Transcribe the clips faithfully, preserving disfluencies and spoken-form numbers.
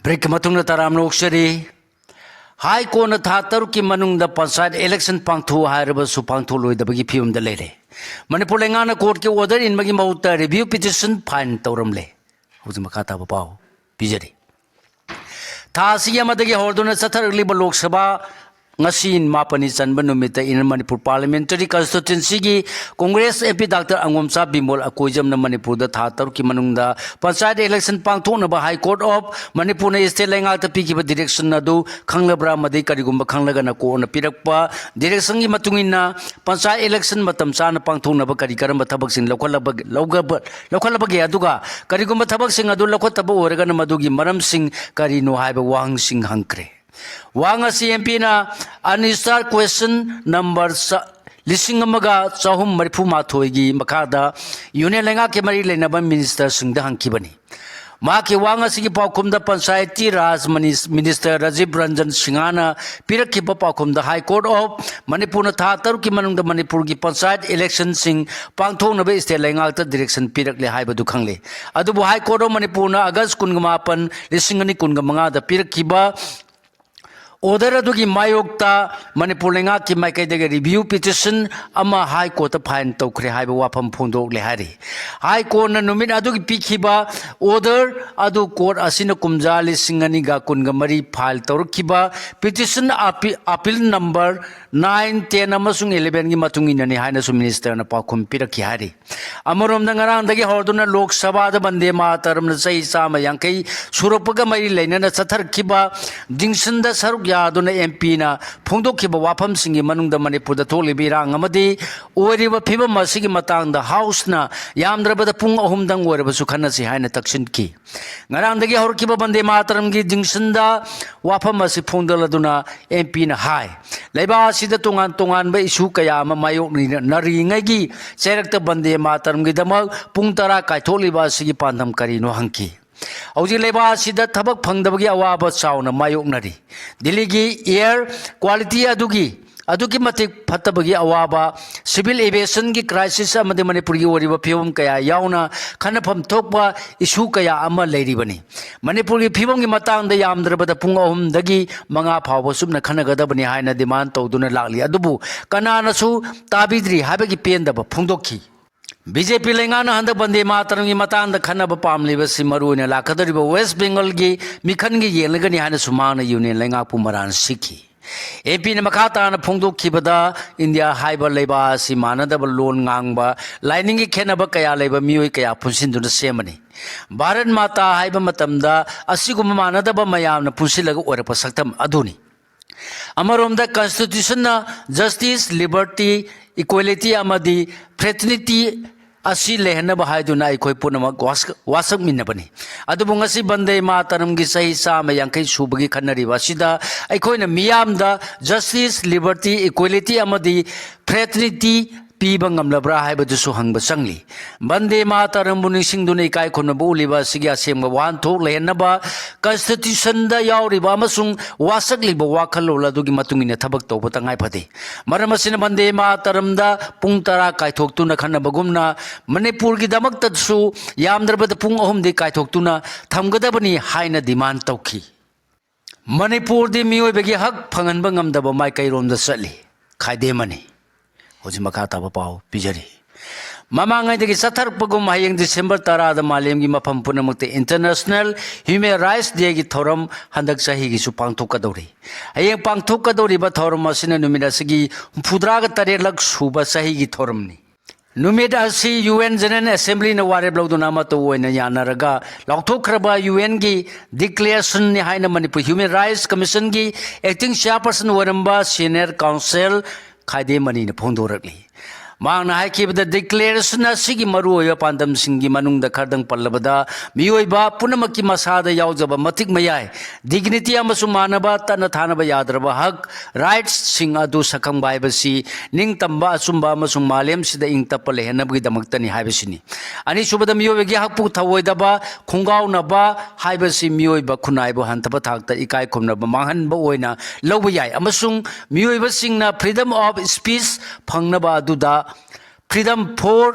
ꯕ꯭ꯔꯦꯛꯀꯤ ꯃꯇꯨꯡꯗ ꯇꯔꯥꯝꯅ ꯑꯣꯛꯆꯔꯤ꯫ ꯍꯥꯏ ꯀꯣꯔꯠꯅ ꯊꯥ ꯇꯔꯨꯛꯀꯤ ꯃꯅꯨꯡꯗ ꯄꯟꯆꯥꯌꯠ ꯏꯂꯦꯛꯁꯟ ꯄꯥꯡꯊꯣꯛꯎ ꯍꯥꯏꯔꯕꯁꯨ ꯄꯥꯡꯊꯣꯛꯂꯣꯏꯗꯕꯒꯤ ꯐꯤꯕꯝꯗ ꯂꯩꯔꯦ꯫ ꯃꯅꯤꯄꯨꯔ ꯂꯩꯉꯥꯛꯅ ꯀꯣꯔꯠꯀꯤ ꯑꯣꯔꯗꯔ ꯏꯟꯕꯒꯤ ꯃꯍꯨꯠꯇ ꯔꯤꯚ꯭ꯌꯨ ꯄꯤꯇꯤꯁꯟ ꯐꯥꯏꯜ ꯇꯧꯔꯝꯂꯦ꯫ ꯍꯧꯖꯤꯛ ꯃꯈꯥ ꯇꯥꯕ ꯄꯥꯎ ꯄꯤꯖꯔꯤ꯫ ꯊꯥ ꯑꯁꯤꯒꯤ ꯑꯃꯗꯒꯤ ꯍꯧꯔꯗꯨꯅ ꯆꯠꯊꯔꯛꯂꯤꯕ ꯂꯣꯛ ꯁꯚꯥ ꯉꯁꯤ ꯃꯥꯄꯟꯅꯤ ꯆꯟꯕ ꯅꯨꯃꯤꯠꯇ Inner Manipur Parliamentary Constituencyꯒꯤ Congress MP Doctor ꯑꯉꯣꯝꯆꯥ Bimol ꯑꯀꯣꯏꯖꯝꯅ ꯃꯅꯤꯄꯨꯔꯗ ꯊꯥ ꯇꯔꯨꯛꯀꯤ ꯃꯅꯨꯡꯗ ꯄꯟꯆꯥꯌꯠ ꯏꯂꯦꯛꯁꯟ ꯄꯥꯡꯊꯣꯛꯅꯕ High Court of ꯃꯅꯤꯄꯨꯔꯅ state ꯂꯩꯉꯥꯛꯇ ꯄꯤꯈꯤꯕ direction ꯑꯗꯨ ꯈꯪꯂꯕ꯭ꯔꯥ ꯑꯃꯗꯤ ꯀꯔꯤꯒꯨꯝꯕ ꯈꯪꯂꯒꯅ ꯀꯣꯔꯠꯅ ꯄꯤꯔꯛꯄ directionꯒꯤ ꯃꯇꯨꯡ ꯏꯟꯅ ꯄꯟꯆꯥꯌꯠ ꯏꯂꯦꯛꯁꯟ ꯃꯇꯝ ꯆꯥꯅ ꯄꯥꯡꯊꯣꯛꯅꯕ ꯀꯔꯤ ꯀꯔꯝꯕ ꯊꯕꯛꯁꯤꯡ ꯂꯧꯈꯠꯂꯕ-, ꯂꯧꯒꯕ-, ꯂꯧꯈꯠꯂꯕꯒꯦ, ꯑꯗꯨꯒ ꯀꯔꯤꯒꯨꯝꯕ ꯊꯕꯛꯁꯤꯡ ꯑꯗꯨ ꯂꯧꯈꯠꯇꯕ ꯑꯣꯏꯔꯒꯅ ꯃꯗꯨꯒꯤ ꯃꯔꯝꯁꯤꯡ ꯀꯔꯤꯅꯣ ꯍꯥꯏꯕ ꯋꯥꯍꯪꯁꯤꯡ ꯍꯪꯈ꯭ꯔꯦ꯫ ꯋꯥꯍꯪ ꯑꯁꯤ MPꯅ Unanswered Question number ꯆ-, ꯂꯤꯁꯤꯡ ꯑꯃꯒ ꯆꯍꯨꯝ ꯃꯔꯤꯐꯨ ꯃꯥꯊꯣꯏꯒꯤ ꯃꯈꯥꯗ Union ꯂꯩꯉꯥꯛꯀꯤ ꯃꯔꯤ ꯂꯩꯅꯕ ministerꯁꯤꯡꯗ ꯍꯪꯈꯤꯕꯅꯤ꯫ ꯃꯍꯥꯛꯀꯤ ꯋꯥꯍꯪ ꯑꯁꯤꯒꯤ ꯄꯥꯎꯈꯨꯝꯗ Panchayati Raj Minis-, Minister Rajiv Ranjan Singhana ꯄꯤꯔꯛꯈꯤꯕ ꯄꯥꯎꯈꯨꯝꯗ High Court of ꯃꯅꯤꯄꯨꯔꯅ ꯊꯥ ꯇꯔꯨꯛꯀꯤ ꯃꯅꯨꯡꯗ ꯃꯅꯤꯄꯨꯔꯒꯤ ꯄꯟꯆꯥꯌꯠ ꯏꯂꯦꯛꯁꯟꯁꯤꯡ ꯄꯥꯡꯊꯣꯛꯅꯕ state ꯂꯩꯉꯥꯛꯇ direction ꯄꯤꯔꯛꯂꯦ ꯍꯥꯏꯕꯗꯨ ꯈꯪꯂꯦ꯫ ꯑꯗꯨꯕꯨ High Court of ꯃꯅꯤꯄꯨꯔꯅ ꯑꯥꯒꯁ ꯀꯨꯟꯒ ꯃꯥꯄꯟ, ꯂꯤꯁꯤꯡ ꯑꯅꯤ ꯀꯨꯟꯒ ꯃꯉꯥꯗ ꯄꯤꯔꯛꯈꯤꯕ order ꯑꯗꯨꯒꯤ ꯃꯥꯌꯣꯛꯇ ꯃꯅꯤꯄꯨꯔ ꯂꯩꯉꯥꯛꯀꯤ ꯃꯥꯏꯀꯩꯗꯒꯤ review petition ꯑꯃ High Courtꯇ file ꯇꯧꯈ꯭ꯔꯦ ꯍꯥꯏꯕ ꯋꯥꯐꯝ ꯐꯣꯡꯗꯣꯛꯂꯦ ꯍꯥꯏꯔꯤ꯫ High Courtꯅ ꯅꯨꯃꯤꯠ ꯑꯗꯨꯒꯤ ꯄꯤꯈꯤꯕ order ꯑꯗꯨ court ꯑꯁꯤꯅ ꯀꯨꯝꯖꯥ ꯂꯤꯁꯤꯡ ꯑꯅꯤꯒ ꯀꯨꯟꯒ ꯃꯔꯤ file ꯇꯧꯔꯛꯈꯤꯕ petition appeal, appeal number nine, ten ꯑꯃꯁꯨꯡ elevenꯒꯤ ꯃꯇꯨꯡ ꯏꯟꯅꯅꯤ ꯍꯥꯏꯅꯁꯨ ministerꯅ ꯄꯥꯎꯈꯨꯝ ꯄꯤꯔꯛꯈꯤ ꯍꯥꯏꯔꯤ꯫ ꯑꯃꯔꯣꯝꯗ ꯉꯔꯥꯡꯗꯒꯤ ꯍꯧꯔꯗꯨꯅ ꯂꯣꯛ ꯁꯚꯥꯗ ꯕꯟꯗꯦ ꯃꯥꯇꯔꯝꯅ ꯆꯍꯤ ꯆꯥꯝꯃ ꯌꯥꯡꯈꯩ ꯁꯨꯔꯛꯄꯒ ꯃꯔꯤ ꯂꯩꯅꯅ ꯆꯠꯊꯔꯛꯈꯤꯕ ꯗꯤꯡꯁꯟꯗ ꯁꯔꯨꯛ ꯌꯥꯗꯨꯅ MPꯅ ꯐꯣꯡꯗꯣꯛꯈꯤꯕ ꯋꯥꯐꯝꯁꯤꯡꯒꯤ ꯃꯅꯨꯡꯗ ꯃꯅꯤꯄꯨꯔꯗ ꯊꯣꯛꯂꯤꯕ ꯏꯔꯥꯡ ꯑꯃꯗꯤ ꯑꯣꯏꯔꯤꯕ ꯐꯤꯕꯝ ꯑꯁꯤꯒꯤ ꯃꯇꯥꯡꯗ Houseꯅ ꯌꯥꯝꯗ꯭ꯔꯕꯗ ꯄꯨꯡ ꯑꯍꯨꯝꯗꯪ ꯑꯣꯏꯔꯕꯁꯨ ꯈꯟꯅꯁꯤ ꯍꯥꯏꯅ ꯇꯛꯁꯤꯟꯈꯤ꯫ ꯉꯔꯥꯡꯗꯒꯤ ꯍꯧꯔꯛꯈꯤꯕ ꯕꯟꯗꯦ ꯃꯥꯇꯔꯝꯒꯤ ꯗꯤꯡꯁꯟꯗ ꯋꯥꯐꯝ ꯑꯁꯤ ꯐꯣꯡꯗꯣꯛꯂꯗꯨꯅ MPꯅ ꯍꯥꯏ, ꯂꯩꯕꯥꯛ ꯑꯁꯤꯗ ꯇꯣꯉꯥꯟ ꯇꯣꯉꯥꯟꯕ issue ꯀꯌꯥ ꯑꯃ ꯃꯥꯌꯣꯛꯅꯔꯤꯉꯩꯒꯤ ꯆꯩꯔꯛꯇ ꯕꯟꯗꯦ ꯃꯥꯇꯔꯝꯒꯤꯗꯃꯛ ꯄꯨꯡ ꯇꯔꯥ ꯀꯥꯏꯊꯣꯛꯂꯤꯕ ꯑꯁꯤꯒꯤ ꯄꯥꯟꯗꯝ ꯀꯔꯤꯅꯣ ꯍꯪꯈꯤ꯫ ꯍꯧꯖꯤꯛ ꯂꯩꯕꯥꯛ ꯑꯁꯤꯗ ꯊꯕꯛ ꯐꯪꯗꯕꯒꯤ ꯑꯋꯥꯕ ꯆꯥꯎꯅ ꯃꯥꯌꯣꯛꯅꯔꯤ꯫ ꯗꯤꯜꯂꯤꯒꯤ air quality ꯑꯗꯨꯒꯤ ꯑꯗꯨꯛꯀꯤ ꯃꯇꯤꯛ ꯐꯠꯇꯕꯒꯤ ꯑꯋꯥꯕ, civil aviationꯒꯤ crisis ꯑꯃꯗꯤ ꯃꯅꯤꯄꯨꯔꯒꯤ ꯑꯣꯏꯔꯤꯕ ꯐꯤꯕꯝ ꯀꯌꯥ ꯌꯥꯎꯅ ꯈꯟꯅꯐꯝ ꯊꯣꯛꯄ issue ꯀꯌꯥ ꯑꯃ ꯂꯩꯔꯤꯕꯅꯤ꯫ ꯃꯅꯤꯄꯨꯔꯒꯤ ꯐꯤꯕꯝꯒꯤ ꯃꯇꯥꯡꯗ ꯌꯥꯝꯗ꯭ꯔꯕꯗ ꯄꯨꯡ ꯑꯍꯨꯝꯗꯒꯤ ꯃꯉꯥ ꯐꯥꯎꯕ ꯆꯨꯞꯅ ꯈꯟꯅꯒꯗꯕꯅꯤ ꯍꯥꯏꯅ demand ꯇꯧꯗꯨꯅ ꯂꯥꯛꯂꯤ꯫ ꯑꯗꯨꯕꯨ ꯀꯅꯥꯅꯁꯨ ꯇꯥꯕꯤꯗ꯭ꯔꯤ ꯍꯥꯏꯕꯒꯤ ꯄꯦꯟꯗꯕ ꯐꯣꯡꯗꯣꯛꯈꯤ꯫ BJP ꯂꯩꯉꯥꯛꯅ ꯍꯟꯗꯛ ꯕꯟꯗꯦ ꯃꯥꯇꯔꯝꯒꯤ ꯃꯇꯥꯡꯗ ꯈꯟꯅꯕ ꯄꯥꯝꯂꯤꯕꯁꯤ ꯃꯔꯨꯑꯣꯏꯅ ꯂꯥꯛꯀꯗꯧꯔꯤꯕ West Bengalꯒꯤ ꯃꯤꯈꯜꯒꯤ ꯌꯦꯡꯂꯒꯅꯤ ꯍꯥꯏꯅꯁꯨ ꯃꯍꯥꯛꯅ union ꯂꯩꯉꯥꯛꯄꯨ ꯃꯔꯥꯜ ꯁꯤꯈꯤ꯫ MPꯅ ꯃꯈꯥ ꯇꯥꯅ ꯐꯣꯡꯗꯣꯛꯈꯤꯕꯗ, ꯏꯟꯗꯤꯌꯥ ꯍꯥꯏꯕ ꯂꯩꯕꯥꯛ ꯑꯁꯤ ꯃꯥꯟꯅꯗꯕ ꯂꯣꯟ ꯉꯥꯡꯕ, ꯂꯥꯏꯅꯤꯡꯒꯤ ꯈꯦꯠꯅꯕ ꯀꯌꯥ ꯂꯩꯕ ꯃꯤꯑꯣꯏ ꯀꯌꯥ ꯄꯨꯟꯁꯤꯟꯗꯨꯅ ꯁꯦꯝꯕꯅꯤ꯫ ꯚꯥꯔꯠ ꯃꯥꯇꯥ ꯍꯥꯏꯕ ꯃꯇꯝꯗ ꯑꯁꯤꯒꯨꯝꯕ ꯃꯥꯟꯅꯗꯕ ꯃꯌꯥꯝꯅ ꯄꯨꯟꯁꯤꯜꯂꯒ ꯑꯣꯏꯔꯛꯄ ꯁꯛꯇꯝ ꯑꯗꯨꯅꯤ꯫ ꯑꯃꯔꯣꯝꯗ Constitutionꯅ justice, liberty, equality ꯑꯃꯗꯤ fraternity ꯑꯁꯤ ꯂꯩꯍꯟꯅꯕ ꯍꯥꯏꯗꯨꯅ ꯑꯩꯈꯣꯏ ꯄꯨꯝꯅꯃꯛ ꯋꯥꯁꯛ-, ꯋꯥꯁꯛꯃꯤꯟꯅꯕꯅꯤ꯫ ꯑꯗꯨꯕꯨ ꯉꯁꯤ ꯕꯟꯗꯦ ꯃꯥꯇꯔꯝꯒꯤ ꯆꯍꯤ ꯆꯥꯝꯃ ꯌꯥꯡꯈꯩ ꯁꯨꯕꯒꯤ ꯈꯟꯅꯔꯤꯕ ꯑꯁꯤꯗ ꯑꯩꯈꯣꯏꯅ ꯃꯤꯌꯥꯝꯗ justice, liberty, equality ꯑꯃꯗꯤ fraternity ꯄꯤꯕ ꯉꯝꯂꯕ꯭ꯔꯥ ꯍꯥꯏꯕꯗꯨꯁꯨ ꯍꯪꯕ ꯆꯪꯂꯤ꯫ ꯕꯟꯗꯦ ꯃꯥꯇꯔꯝꯕꯨ ꯅꯤꯡꯁꯤꯡꯗꯨꯅ ꯏꯀꯥꯏ ꯈꯨꯝꯅꯕ ꯎꯠꯂꯤꯕ ꯑꯁꯤꯒꯤ ꯑꯁꯦꯡꯕ ꯋꯥꯍꯟꯊꯣꯛ ꯂꯩꯍꯟꯅꯕ Constitutionꯗ ꯌꯥꯎꯔꯤꯕ ꯑꯃꯁꯨꯡ ꯋꯥꯁꯛꯂꯤꯕ ꯋꯥꯈꯜꯂꯣꯟ ꯑꯗꯨꯒꯤ ꯃꯇꯨꯡ ꯏꯟꯅ ꯊꯕꯛ ꯇꯧꯕ ꯇꯉꯥꯏ ꯐꯗꯦ꯫ ꯃꯔꯝ ꯑꯁꯤꯅ ꯕꯟꯗꯦ ꯃꯥꯇꯔꯝꯗ ꯄꯨꯡ ꯇꯔꯥ ꯀꯥꯏꯊꯣꯛꯇꯨꯅ ꯈꯟꯅꯕꯒꯨꯝꯅ ꯃꯅꯤꯄꯨꯔꯒꯤꯗꯃꯛꯇꯁꯨ ꯌꯥꯝꯗ꯭ꯔꯕꯗ ꯄꯨꯡ ꯑꯍꯨꯝꯗꯤ ꯀꯥꯏꯊꯣꯛꯇꯨꯅ ꯊꯝꯒꯗꯕꯅꯤ ꯍꯥꯏꯅ demand ꯇꯧꯈꯤ꯫ ꯃꯅꯤꯄꯨꯔꯗꯤ ꯃꯤꯑꯣꯏꯕꯒꯤ ꯍꯛ ꯐꯪꯍꯟꯕ ꯉꯝꯗꯕ ꯃꯥꯏꯀꯩꯔꯣꯝꯗ ꯆꯠꯂꯤ꯫ ꯈꯥꯏꯗꯦꯝꯃꯅꯤ꯫ ꯍꯧꯖꯤꯛ ꯃꯈꯥ ꯇꯥꯕ ꯄꯥꯎ ꯄꯤꯖꯔꯤ꯫ ꯃꯃꯥꯡꯉꯩꯗꯒꯤ ꯆꯠꯊꯔꯛꯄꯒꯨꯝ ꯍꯌꯦꯡ December ꯇꯔꯥꯗ ꯃꯥꯂꯦꯝꯒꯤ ꯃꯐꯝ ꯄꯨꯝꯅꯃꯛꯇ International Human Rights Dayꯒꯤ ꯊꯧꯔꯝ ꯍꯟꯗꯛ ꯆꯍꯤꯒꯤꯁꯨ ꯄꯥꯡꯊꯣꯛꯀꯗꯧꯔꯤ꯫ ꯍꯌꯦꯡ ꯄꯥꯡꯊꯣꯛꯀꯗꯧꯔꯤꯕ ꯊꯧꯔꯝ ꯑꯁꯤꯅ ꯅꯨꯃꯤꯠ ꯑꯁꯤꯒꯤ ꯍꯨꯝꯐꯨꯇꯔꯥꯒ ꯇꯔꯦꯠꯂꯛ ꯁꯨꯕ ꯆꯍꯤꯒꯤ ꯊꯧꯔꯝꯅꯤ꯫ ꯅꯨꯃꯤꯠ ꯑꯁꯤ UN General Assemblyꯅ ꯋꯥꯔꯦꯞ ꯂꯧꯗꯨꯅ ꯑꯃꯠꯇ ꯑꯣꯏꯅ ꯌꯥꯅꯔꯒ ꯂꯥꯎꯊꯣꯛꯈ꯭ꯔꯕ UNꯒꯤ declarationꯅꯤ ꯍꯥꯏꯅ Manipur Human Rights Commissionꯒꯤ acting chairperson ꯑꯣꯏꯔꯝꯕ senior counsel ꯈꯥꯏꯗꯦꯝꯃꯅꯤꯅ ꯐꯣꯡꯗꯣꯔꯛꯂꯤ꯫ ꯃꯍꯥꯛꯅ ꯍꯥꯏꯈꯤꯕꯗ, ꯗꯤꯀ꯭ꯂꯦꯔꯦꯁꯟ ꯑꯁꯤꯒꯤ ꯃꯔꯨꯑꯣꯏꯕ ꯄꯥꯟꯗꯝꯁꯤꯡꯒꯤ ꯃꯅꯨꯡꯗ ꯈꯔꯗꯪ ꯄꯜꯂꯕꯗ, ꯃꯤꯑꯣꯏꯕ ꯄꯨꯝꯅꯃꯛꯀꯤ ꯃꯁꯥꯗ ꯌꯥꯎꯖꯕ ꯃꯇꯤꯛ ꯃꯌꯥꯏ, ꯗꯤꯒꯅꯤꯇꯤ ꯑꯃꯁꯨꯡ ꯃꯥꯟꯅꯕ ꯇꯠꯅ ꯊꯥꯅꯕ ꯌꯥꯗ꯭ꯔꯕ ꯍꯛ, ꯔꯥꯏꯠꯁꯁꯤꯡ ꯑꯗꯨ ꯁꯛꯈꯪꯕ ꯍꯥꯏꯕꯁꯤ ꯅꯤꯡꯇꯝꯕ, ꯑꯆꯨꯝꯕ ꯑꯃꯁꯨꯡ ꯃꯥꯂꯦꯝꯁꯤꯗ ꯏꯪ ꯇꯞꯄ ꯂꯩꯍꯟꯅꯕꯒꯤꯗꯃꯛꯇꯅꯤ ꯍꯥꯏꯕꯁꯤꯅꯤ꯫ ꯑꯅꯤꯁꯨꯕꯗ, ꯃꯤꯑꯣꯏꯕꯒꯤ ꯍꯛꯄꯨ ꯊꯧꯑꯣꯏꯗꯕ, ꯈꯣꯡꯒꯥꯎꯅꯕ ꯍꯥꯏꯕꯁꯤ ꯃꯤꯑꯣꯏꯕ ꯈꯨꯟꯅꯥꯏꯕꯨ ꯍꯟꯊꯕ ꯊꯥꯛꯇ ꯏꯀꯥꯏ ꯈꯨꯝꯅꯕ ꯃꯥꯡꯍꯟꯕ ꯑꯣꯏꯅ ꯂꯧꯕ ꯌꯥꯏ, ꯑꯃꯁꯨꯡ ꯃꯤꯑꯣꯏꯕꯁꯤꯡꯅ freedom of speech ꯐꯪꯅꯕ ꯑꯗꯨꯗ freedom for,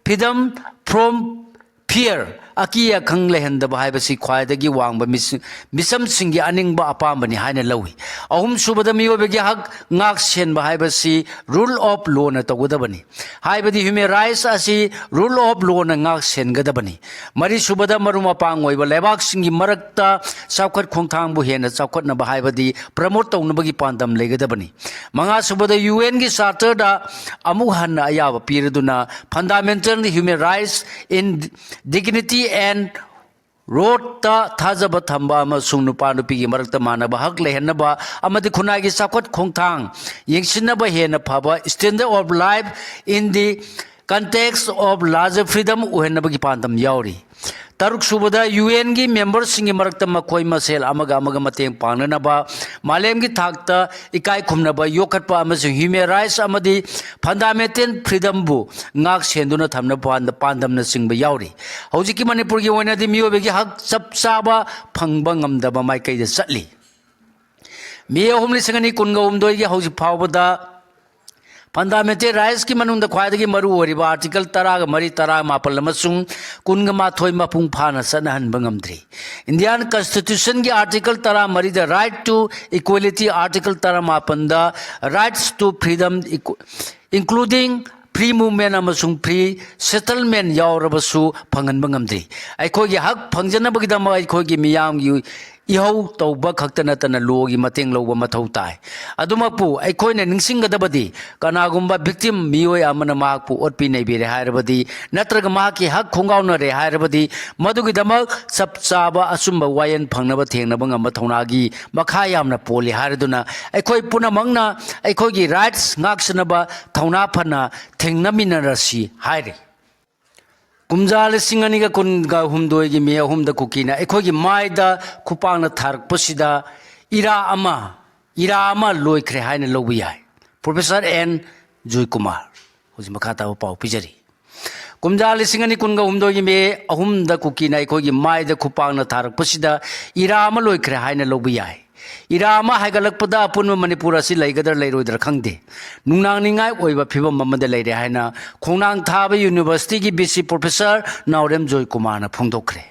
freedom from fear, ꯑꯀꯤ ꯑꯈꯪ ꯂꯩꯍꯟꯗꯕ ꯍꯥꯏꯕꯁꯤ ꯈ꯭ꯋꯥꯏꯗꯒꯤ ꯋꯥꯡꯕ ꯃꯤꯁ-, ꯃꯤꯆꯝꯁꯤꯡꯒꯤ ꯑꯅꯤꯡꯕ ꯑꯄꯥꯝꯕꯅꯤ ꯍꯥꯏꯅ ꯂꯧꯏ꯫ ꯑꯍꯨꯝꯁꯨꯕꯗ, ꯃꯤꯑꯣꯏꯕꯒꯤ ꯍꯛ ꯉꯥꯛ ꯁꯦꯟꯕ ꯍꯥꯏꯕꯁꯤ rule of lawꯅ ꯇꯧꯒꯗꯕꯅꯤ, ꯍꯥꯏꯕꯗꯤ human rights ꯑꯁꯤ rule of lawꯅ ꯉꯥꯛ ꯁꯦꯟꯒꯗꯕꯅꯤ꯫ ꯃꯔꯤꯁꯨꯕꯗ, ꯃꯔꯨꯞ ꯃꯄꯥꯡ ꯑꯣꯏꯕ ꯂꯩꯕꯥꯛꯁꯤꯡꯒꯤ ꯃꯔꯛꯇ ꯆꯥꯎꯈꯠ ꯈꯣꯡꯊꯥꯡꯕꯨ ꯍꯦꯟꯅ ꯆꯥꯎꯈꯠꯅꯕ ꯍꯥꯏꯕꯗꯤ promote ꯇꯧꯅꯕꯒꯤ ꯄꯥꯟꯗꯝ ꯂꯩꯒꯗꯕꯅꯤ꯫ ꯃꯉꯥꯁꯨꯕꯗ, UNꯒꯤ Charterꯗ ꯑꯃꯨꯛ ꯍꯟꯅ ꯑꯌꯥꯕ ꯄꯤꯔꯗꯨꯅ fundamental human rights in dignity and ꯔꯣꯠꯇ ꯊꯥꯖꯕ ꯊꯝꯕ ꯑꯃꯁꯨꯡ ꯅꯨꯄꯥ ꯅꯨꯄꯤꯒꯤ ꯃꯔꯛꯇ ꯃꯥꯟꯅꯕ ꯍꯛ ꯂꯩꯍꯟꯅꯕ ꯑꯃꯗꯤ ꯈꯨꯟꯅꯥꯏꯒꯤ ꯆꯥꯎꯈꯠ ꯈꯣꯡꯊꯥꯡ ꯌꯦꯡꯁꯤꯟꯅꯕ ꯍꯦꯟꯅ ꯐꯕ standard of life in the context of larger freedom ꯑꯣꯏꯍꯟꯅꯕꯒꯤ ꯄꯥꯟꯗꯝ ꯌꯥꯎꯔꯤ꯫ ꯇꯔꯨꯛꯁꯨꯕꯗ, UNꯒꯤ memberꯁꯤꯡꯒꯤ ꯃꯔꯛꯇ ꯃꯈꯣꯏ ꯃꯁꯦꯜ ꯑꯃꯒ ꯑꯃꯒ ꯃꯇꯦꯡ ꯄꯥꯡꯅꯅꯕ, ꯃꯥꯂꯦꯝꯒꯤ ꯊꯥꯛꯇ ꯏꯀꯥꯏ ꯈꯨꯝꯅꯕ ꯌꯣꯛꯈꯠꯄ ꯑꯃꯁꯨꯡ human rights ꯑꯃꯗꯤ fundamental freedomꯕꯨ ꯉꯥꯛ ꯁꯦꯟꯗꯨꯅ ꯊꯝꯅꯕ ꯄꯥꯟꯗ-, ꯄꯥꯟꯗꯝꯅꯆꯤꯡꯕ ꯌꯥꯎꯔꯤ꯫ ꯍꯧꯖꯤꯛꯀꯤ ꯃꯅꯤꯄꯨꯔꯒꯤ ꯑꯣꯏꯅꯗꯤ ꯃꯤꯑꯣꯏꯕꯒꯤ ꯍꯛ ꯆꯞ ꯆꯥꯕ ꯐꯪꯕ ꯉꯝꯗꯕ ꯃꯥꯏꯀꯩꯗ ꯆꯠꯂꯤ꯫ ꯃꯦ ꯑꯍꯨꯝ, ꯂꯤꯁꯤꯡ ꯑꯅꯤ ꯀꯨꯟꯒ ꯍꯨꯝꯗꯣꯏꯒꯤ ꯍꯧꯖꯤꯛ ꯐꯥꯎꯕꯗ fundamental rightsꯀꯤ ꯃꯅꯨꯡꯗ ꯈ꯭ꯋꯥꯏꯗꯒꯤ ꯃꯔꯨ ꯑꯣꯏꯔꯤꯕ article ꯇꯔꯥꯒ ꯃꯔꯤ, ꯇꯔꯥꯃꯥꯄꯜ ꯑꯃꯁꯨꯡ ꯀꯨꯟꯒ ꯃꯥꯊꯣꯏ ꯃꯄꯨꯡ ꯐꯥꯅ ꯆꯠꯅꯍꯟꯕ ꯉꯝꯗ꯭ꯔꯤ꯫ Indian Constitutionꯒꯤ article ꯇꯔꯥꯃꯔꯤꯗ right to equality, article ꯇꯔꯥꯃꯥꯄꯜꯗ rights to freedom, equ-, including free movement ꯑꯃꯁꯨꯡ free settlement ꯌꯥꯎꯔꯕꯁꯨ ꯐꯪꯍꯟꯕ ꯉꯝꯗ꯭ꯔꯤ꯫ ꯑꯩꯈꯣꯏꯒꯤ ꯍꯛ ꯐꯪꯖꯅꯕꯒꯤꯗꯃꯛ ꯑꯩꯈꯣꯏꯒꯤ ꯃꯤꯌꯥꯝꯒꯤ ꯏꯍꯧ ꯇꯧꯕ ꯈꯛꯇ ꯅꯠꯇꯅ ꯂꯣꯒꯤ ꯃꯇꯦꯡ ꯂꯧꯕ ꯃꯊꯧ ꯇꯥꯏ꯫ ꯑꯗꯨꯃꯛꯄꯨ ꯑꯩꯈꯣꯏꯅ ꯅꯤꯡꯁꯤꯡꯒꯗꯕꯗꯤ, ꯀꯅꯥꯒꯨꯝꯕ ꯚꯤꯛꯇꯤꯝ ꯃꯤꯑꯣꯏ ꯑꯃꯅ ꯃꯍꯥꯛꯄꯨ ꯑꯣꯠꯄꯤ ꯅꯩꯕꯤꯔꯦ ꯍꯥꯏꯔꯕꯗꯤ, ꯅꯠꯇ꯭ꯔꯒ ꯃꯍꯥꯛꯀꯤ ꯍꯛ ꯈꯣꯡꯒꯥꯎꯅꯔꯦ ꯍꯥꯏꯔꯕꯗꯤ, ꯃꯗꯨꯒꯤꯗꯃꯛ ꯆꯞ ꯆꯥꯕ ꯑꯆꯨꯝꯕ ꯋꯥꯌꯦꯜ ꯐꯪꯅꯕ ꯊꯦꯡꯅꯕ ꯉꯝꯕ ꯊꯧꯅꯥꯒꯤ ꯃꯈꯥ ꯌꯥꯝꯅ ꯄꯣꯜꯂꯤ ꯍꯥꯏꯔꯗꯨꯅ, ꯑꯩꯈꯣꯏ ꯄꯨꯝꯅꯃꯛꯅ ꯑꯩꯈꯣꯏꯒꯤ ꯔꯥꯏꯠꯁ ꯉꯥꯛꯁꯦꯟꯅꯕ ꯊꯧꯅꯥ ꯐꯅ ꯊꯦꯡꯅꯃꯤꯟꯅꯔꯁꯤ ꯍꯥꯏꯔꯤ꯫ ꯀꯨꯝꯖꯥ ꯂꯤꯁꯤꯡ ꯑꯅꯤꯒ ꯀꯨꯟꯒ ꯍꯨꯝꯗꯣꯏꯒꯤ ꯃꯦ ꯑꯍꯨꯝꯗ ꯀꯨꯀꯤꯅ ꯑꯩꯈꯣꯏꯒꯤ ꯃꯥꯏꯗ ꯈꯨꯄꯥꯛꯅ ꯊꯥꯔꯛꯄꯁꯤꯗ ꯏꯔꯥ ꯑꯃ, ꯏꯔꯥ ꯑꯃ ꯂꯣꯏꯈ꯭ꯔꯦ ꯍꯥꯏꯅ ꯂꯧꯕ ꯌꯥꯏ꯫ Professor N Joykumar. ꯍꯧꯖꯤꯛ ꯃꯈꯥ ꯇꯥꯕ ꯄꯥꯎ ꯄꯤꯖꯔꯤ꯫ ꯀꯨꯝꯖꯥ ꯂꯤꯁꯤꯡ ꯑꯅꯤ ꯀꯨꯟꯒ ꯍꯨꯝꯗꯣꯏꯒꯤ ꯃꯦ ꯑꯍꯨꯝꯗ ꯀꯨꯀꯤꯅ ꯑꯩꯈꯣꯏꯒꯤ ꯃꯥꯏꯗ ꯈꯨꯄꯥꯛꯅ ꯊꯥꯔꯛꯄꯁꯤꯗ ꯏꯔꯥ ꯑꯃ ꯂꯣꯏꯈ꯭ꯔꯦ ꯍꯥꯏꯅ ꯂꯧꯕ ꯌꯥꯏ꯫ ꯏꯔꯥ ꯑꯃ ꯍꯥꯏꯒꯠꯂꯛꯄꯗ ꯑꯄꯨꯟꯕ ꯃꯅꯤꯄꯨꯔ ꯑꯁꯤ ꯂꯩꯒꯗ꯭ꯔꯥ ꯂꯩꯔꯣꯏꯗ꯭ꯔꯥ ꯈꯪꯗꯦ꯫ ꯅꯨꯡꯅꯥꯡꯅꯤꯡꯉꯥꯏ ꯑꯣꯏꯕ ꯐꯤꯕꯝ ꯑꯃꯗ ꯂꯩꯔꯦ ꯍꯥꯏꯅ ꯈꯣꯡꯅꯥꯡ ꯊꯥꯕ ꯌꯨꯅꯤꯚꯔꯁꯤꯇꯤꯒꯤ ꯚꯤ ꯁꯤ ꯄ꯭ꯔꯣꯐꯦꯁꯔ ꯅꯥꯎꯔꯦꯝ ꯖꯣꯏꯀꯨꯃꯥꯔꯅ ꯐꯣꯡꯗꯣꯛꯈ꯭ꯔꯦ꯫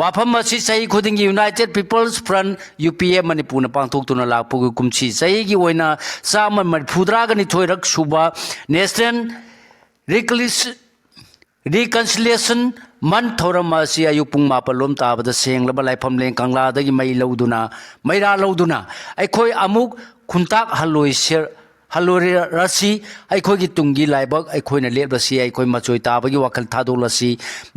ꯋꯥꯐꯝ ꯑꯁꯤ ꯆꯍꯤ ꯈꯨꯗꯤꯡꯒꯤ ꯌꯨꯅꯥꯏꯇꯦꯗ ꯄꯤꯄꯜꯁ ꯐ꯭ꯔꯟꯠ, ꯌꯨ ꯄꯤ ꯑꯦ, ꯃꯅꯤꯄꯨꯔꯅ ꯄꯥꯡꯊꯣꯛꯇꯨꯅ ꯂꯥꯛꯄꯒꯤ ꯀꯨꯝꯁꯤ ꯆꯍꯤꯒꯤ ꯑꯣꯏꯅ ꯆꯥꯝꯃ ꯃꯔꯤꯐꯨꯇꯔꯥꯒ ꯅꯤꯊꯣꯏꯔꯛ ꯁꯨꯕ ꯅꯦꯁꯅꯦꯜ ꯔꯤꯀꯂꯤꯁ-, ꯔꯤꯀꯟꯁꯤꯂꯤꯌꯦꯁꯟ ꯃꯟꯊ ꯊꯧꯔꯝ ꯑꯁꯤ ꯑꯌꯨꯛ ꯄꯨꯡ ꯃꯥꯄꯜ ꯂꯣꯝ ꯇꯥꯕꯗ ꯁꯦꯡꯂꯕ ꯂꯥꯏꯐꯝꯂꯦꯟ ꯀꯪꯂꯥꯗꯒꯤ ꯃꯩ ꯂꯧꯗꯨꯅ, ꯃꯩꯔꯥ ꯂꯧꯗꯨꯅ ꯑꯩꯈꯣꯏ ꯑꯃꯨꯛ ꯈꯨꯟꯇꯥꯛ ꯍꯜꯂꯣꯏꯁꯦ-, ꯍꯜꯂꯣꯏꯔꯁꯤ, ꯑꯩꯈꯣꯏꯒꯤ ꯇꯨꯡꯒꯤ ꯂꯥꯏꯕꯛ ꯑꯩꯈꯣꯏꯅ ꯂꯦꯞꯂꯁꯤ, ꯑꯩꯈꯣꯏ ꯃꯆꯣꯏ ꯇꯥꯕꯒꯤ ꯋꯥꯈꯜ ꯊꯥꯗꯣꯛꯂꯁꯤ꯫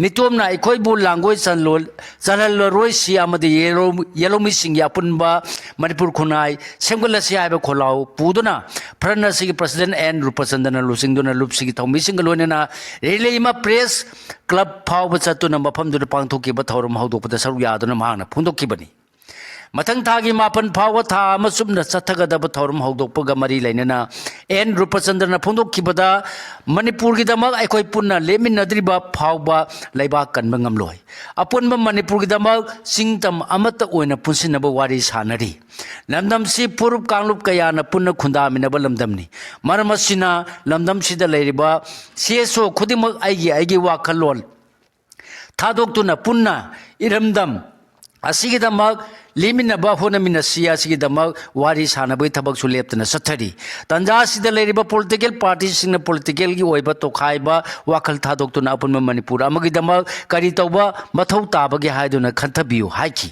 ꯃꯤꯇꯣꯝꯅ ꯑꯩꯈꯣꯏꯕꯨ ꯂꯥꯡꯒꯣꯏ ꯆꯜꯂꯣ-, ꯆꯜꯍꯜꯂꯔꯣꯏꯁꯤ ꯑꯃꯗꯤ ꯌꯦꯂꯧ-, ꯌꯦꯂꯧꯃꯤꯁꯤꯡꯒꯤ ꯑꯄꯨꯟꯕ ꯃꯅꯤꯄꯨꯔ ꯈꯨꯟꯅꯥꯏ ꯁꯦꯝꯒꯠꯂꯁꯤ ꯍꯥꯏꯕ ꯈꯣꯜꯂꯥꯎ ꯄꯨꯗꯨꯅ ꯐ꯭ꯔꯟꯠ ꯑꯁꯤꯒꯤ ꯄ꯭ꯔꯁꯤꯗꯦꯟꯠ ꯑꯦꯟ ꯔꯨꯄꯆꯟꯗ꯭ꯔꯅ ꯂꯨꯆꯤꯡꯗꯨꯅ ꯂꯨꯞꯁꯤꯒꯤ ꯊꯧꯃꯤꯁꯤꯡꯒ ꯂꯣꯏꯅꯅ ꯔꯦꯂꯤ ꯑꯃ ꯄ꯭ꯔꯦꯁ ꯀ꯭ꯂꯕ ꯐꯥꯎꯕ ꯆꯠꯇꯨꯅ ꯃꯐꯝꯗꯨꯗ ꯄꯥꯡꯊꯣꯛꯈꯤꯕ ꯊꯧꯔꯝ ꯍꯧꯗꯣꯛꯄꯗ ꯁꯔꯨꯛ ꯌꯥꯗꯨꯅ ꯃꯍꯥꯛꯅ ꯐꯣꯡꯗꯣꯛꯈꯤꯕꯅꯤ꯫ ꯃꯊꯪ ꯊꯥꯒꯤ ꯃꯥꯄꯟ ꯐꯥꯎꯕ ꯊꯥ ꯑꯃ ꯆꯨꯞꯅ ꯆꯠꯊꯒꯗꯕ ꯊꯧꯔꯝ ꯍꯧꯗꯣꯛꯄꯒ ꯃꯔꯤ ꯂꯩꯅꯅ ꯑꯦꯟ ꯔꯨꯄꯆꯟꯗ꯭ꯔꯅ ꯐꯣꯡꯗꯣꯛꯈꯤꯕꯗ, ꯃꯅꯤꯄꯨꯔꯒꯤꯗꯃꯛ ꯑꯩꯈꯣꯏ ꯄꯨꯟꯅ ꯂꯦꯞꯃꯤꯟꯅꯗ꯭ꯔꯤꯕ ꯐꯥꯎꯕ ꯂꯩꯕꯥꯛ ꯀꯟꯕ ꯉꯝꯂꯣꯏ꯫ ꯑꯄꯨꯟꯕ ꯃꯅꯤꯄꯨꯔꯒꯤꯗꯃꯛ ꯆꯤꯡꯇꯝ ꯑꯃꯠꯇ ꯑꯣꯏꯅ ꯄꯨꯟꯁꯤꯟꯅꯕ ꯋꯥꯔꯤ ꯁꯥꯅꯔꯤ꯫ ꯂꯝꯗꯝꯁꯤ ꯐꯨꯔꯨꯞ ꯀꯥꯡꯂꯨꯞ ꯀꯌꯥꯅ ꯄꯨꯟꯅ ꯈꯨꯟꯗꯥꯃꯤꯟꯅꯕ ꯂꯝꯗꯝꯅꯤ꯫ ꯃꯔꯝ ꯑꯁꯤꯅ ꯂꯝꯗꯝꯁꯤꯗ ꯂꯩꯔꯤꯕ ꯁꯤ ꯑꯦꯁ ꯑꯣ ꯈꯨꯗꯤꯡꯃꯛ ꯑꯩꯒꯤ ꯑꯩꯒꯤ ꯋꯥꯈꯜꯂꯣꯟ ꯊꯥꯗꯣꯛꯇꯨꯅ ꯄꯨꯟꯅ ꯏꯔꯝꯗꯝ ꯑꯁꯤꯒꯤꯗꯃꯛ ꯂꯦꯞꯃꯤꯟꯅꯕ ꯍꯣꯠꯅꯃꯤꯟꯅꯁꯤ꯫ ꯑꯁꯤꯒꯤꯗꯃꯛ ꯋꯥꯔꯤ ꯁꯥꯅꯕꯒꯤ ꯊꯕꯛꯁꯨ ꯂꯦꯞꯇꯅ ꯆꯠꯊꯔꯤ꯫ ꯇꯥꯟꯖꯥ ꯑꯁꯤꯗ ꯂꯩꯔꯤꯕ ꯄꯣꯂꯤꯇꯤꯀꯦꯜ ꯄꯥꯔꯇꯤꯁꯤꯡꯅ ꯄꯣꯂꯤꯇꯤꯀꯦꯜꯒꯤ ꯑꯣꯏꯕ ꯇꯣꯈꯥꯏꯕ ꯋꯥꯈꯜ ꯊꯥꯗꯣꯛꯇꯨꯅ ꯑꯄꯨꯟꯕ ꯃꯅꯤꯄꯨꯔ ꯑꯃꯒꯤꯗꯃꯛ ꯀꯔꯤ ꯇꯧꯕ ꯃꯊꯧ ꯇꯥꯕꯒꯦ ꯍꯥꯏꯗꯨꯅ ꯈꯟꯊꯕꯤꯌꯨ ꯍꯥꯏꯈꯤ꯫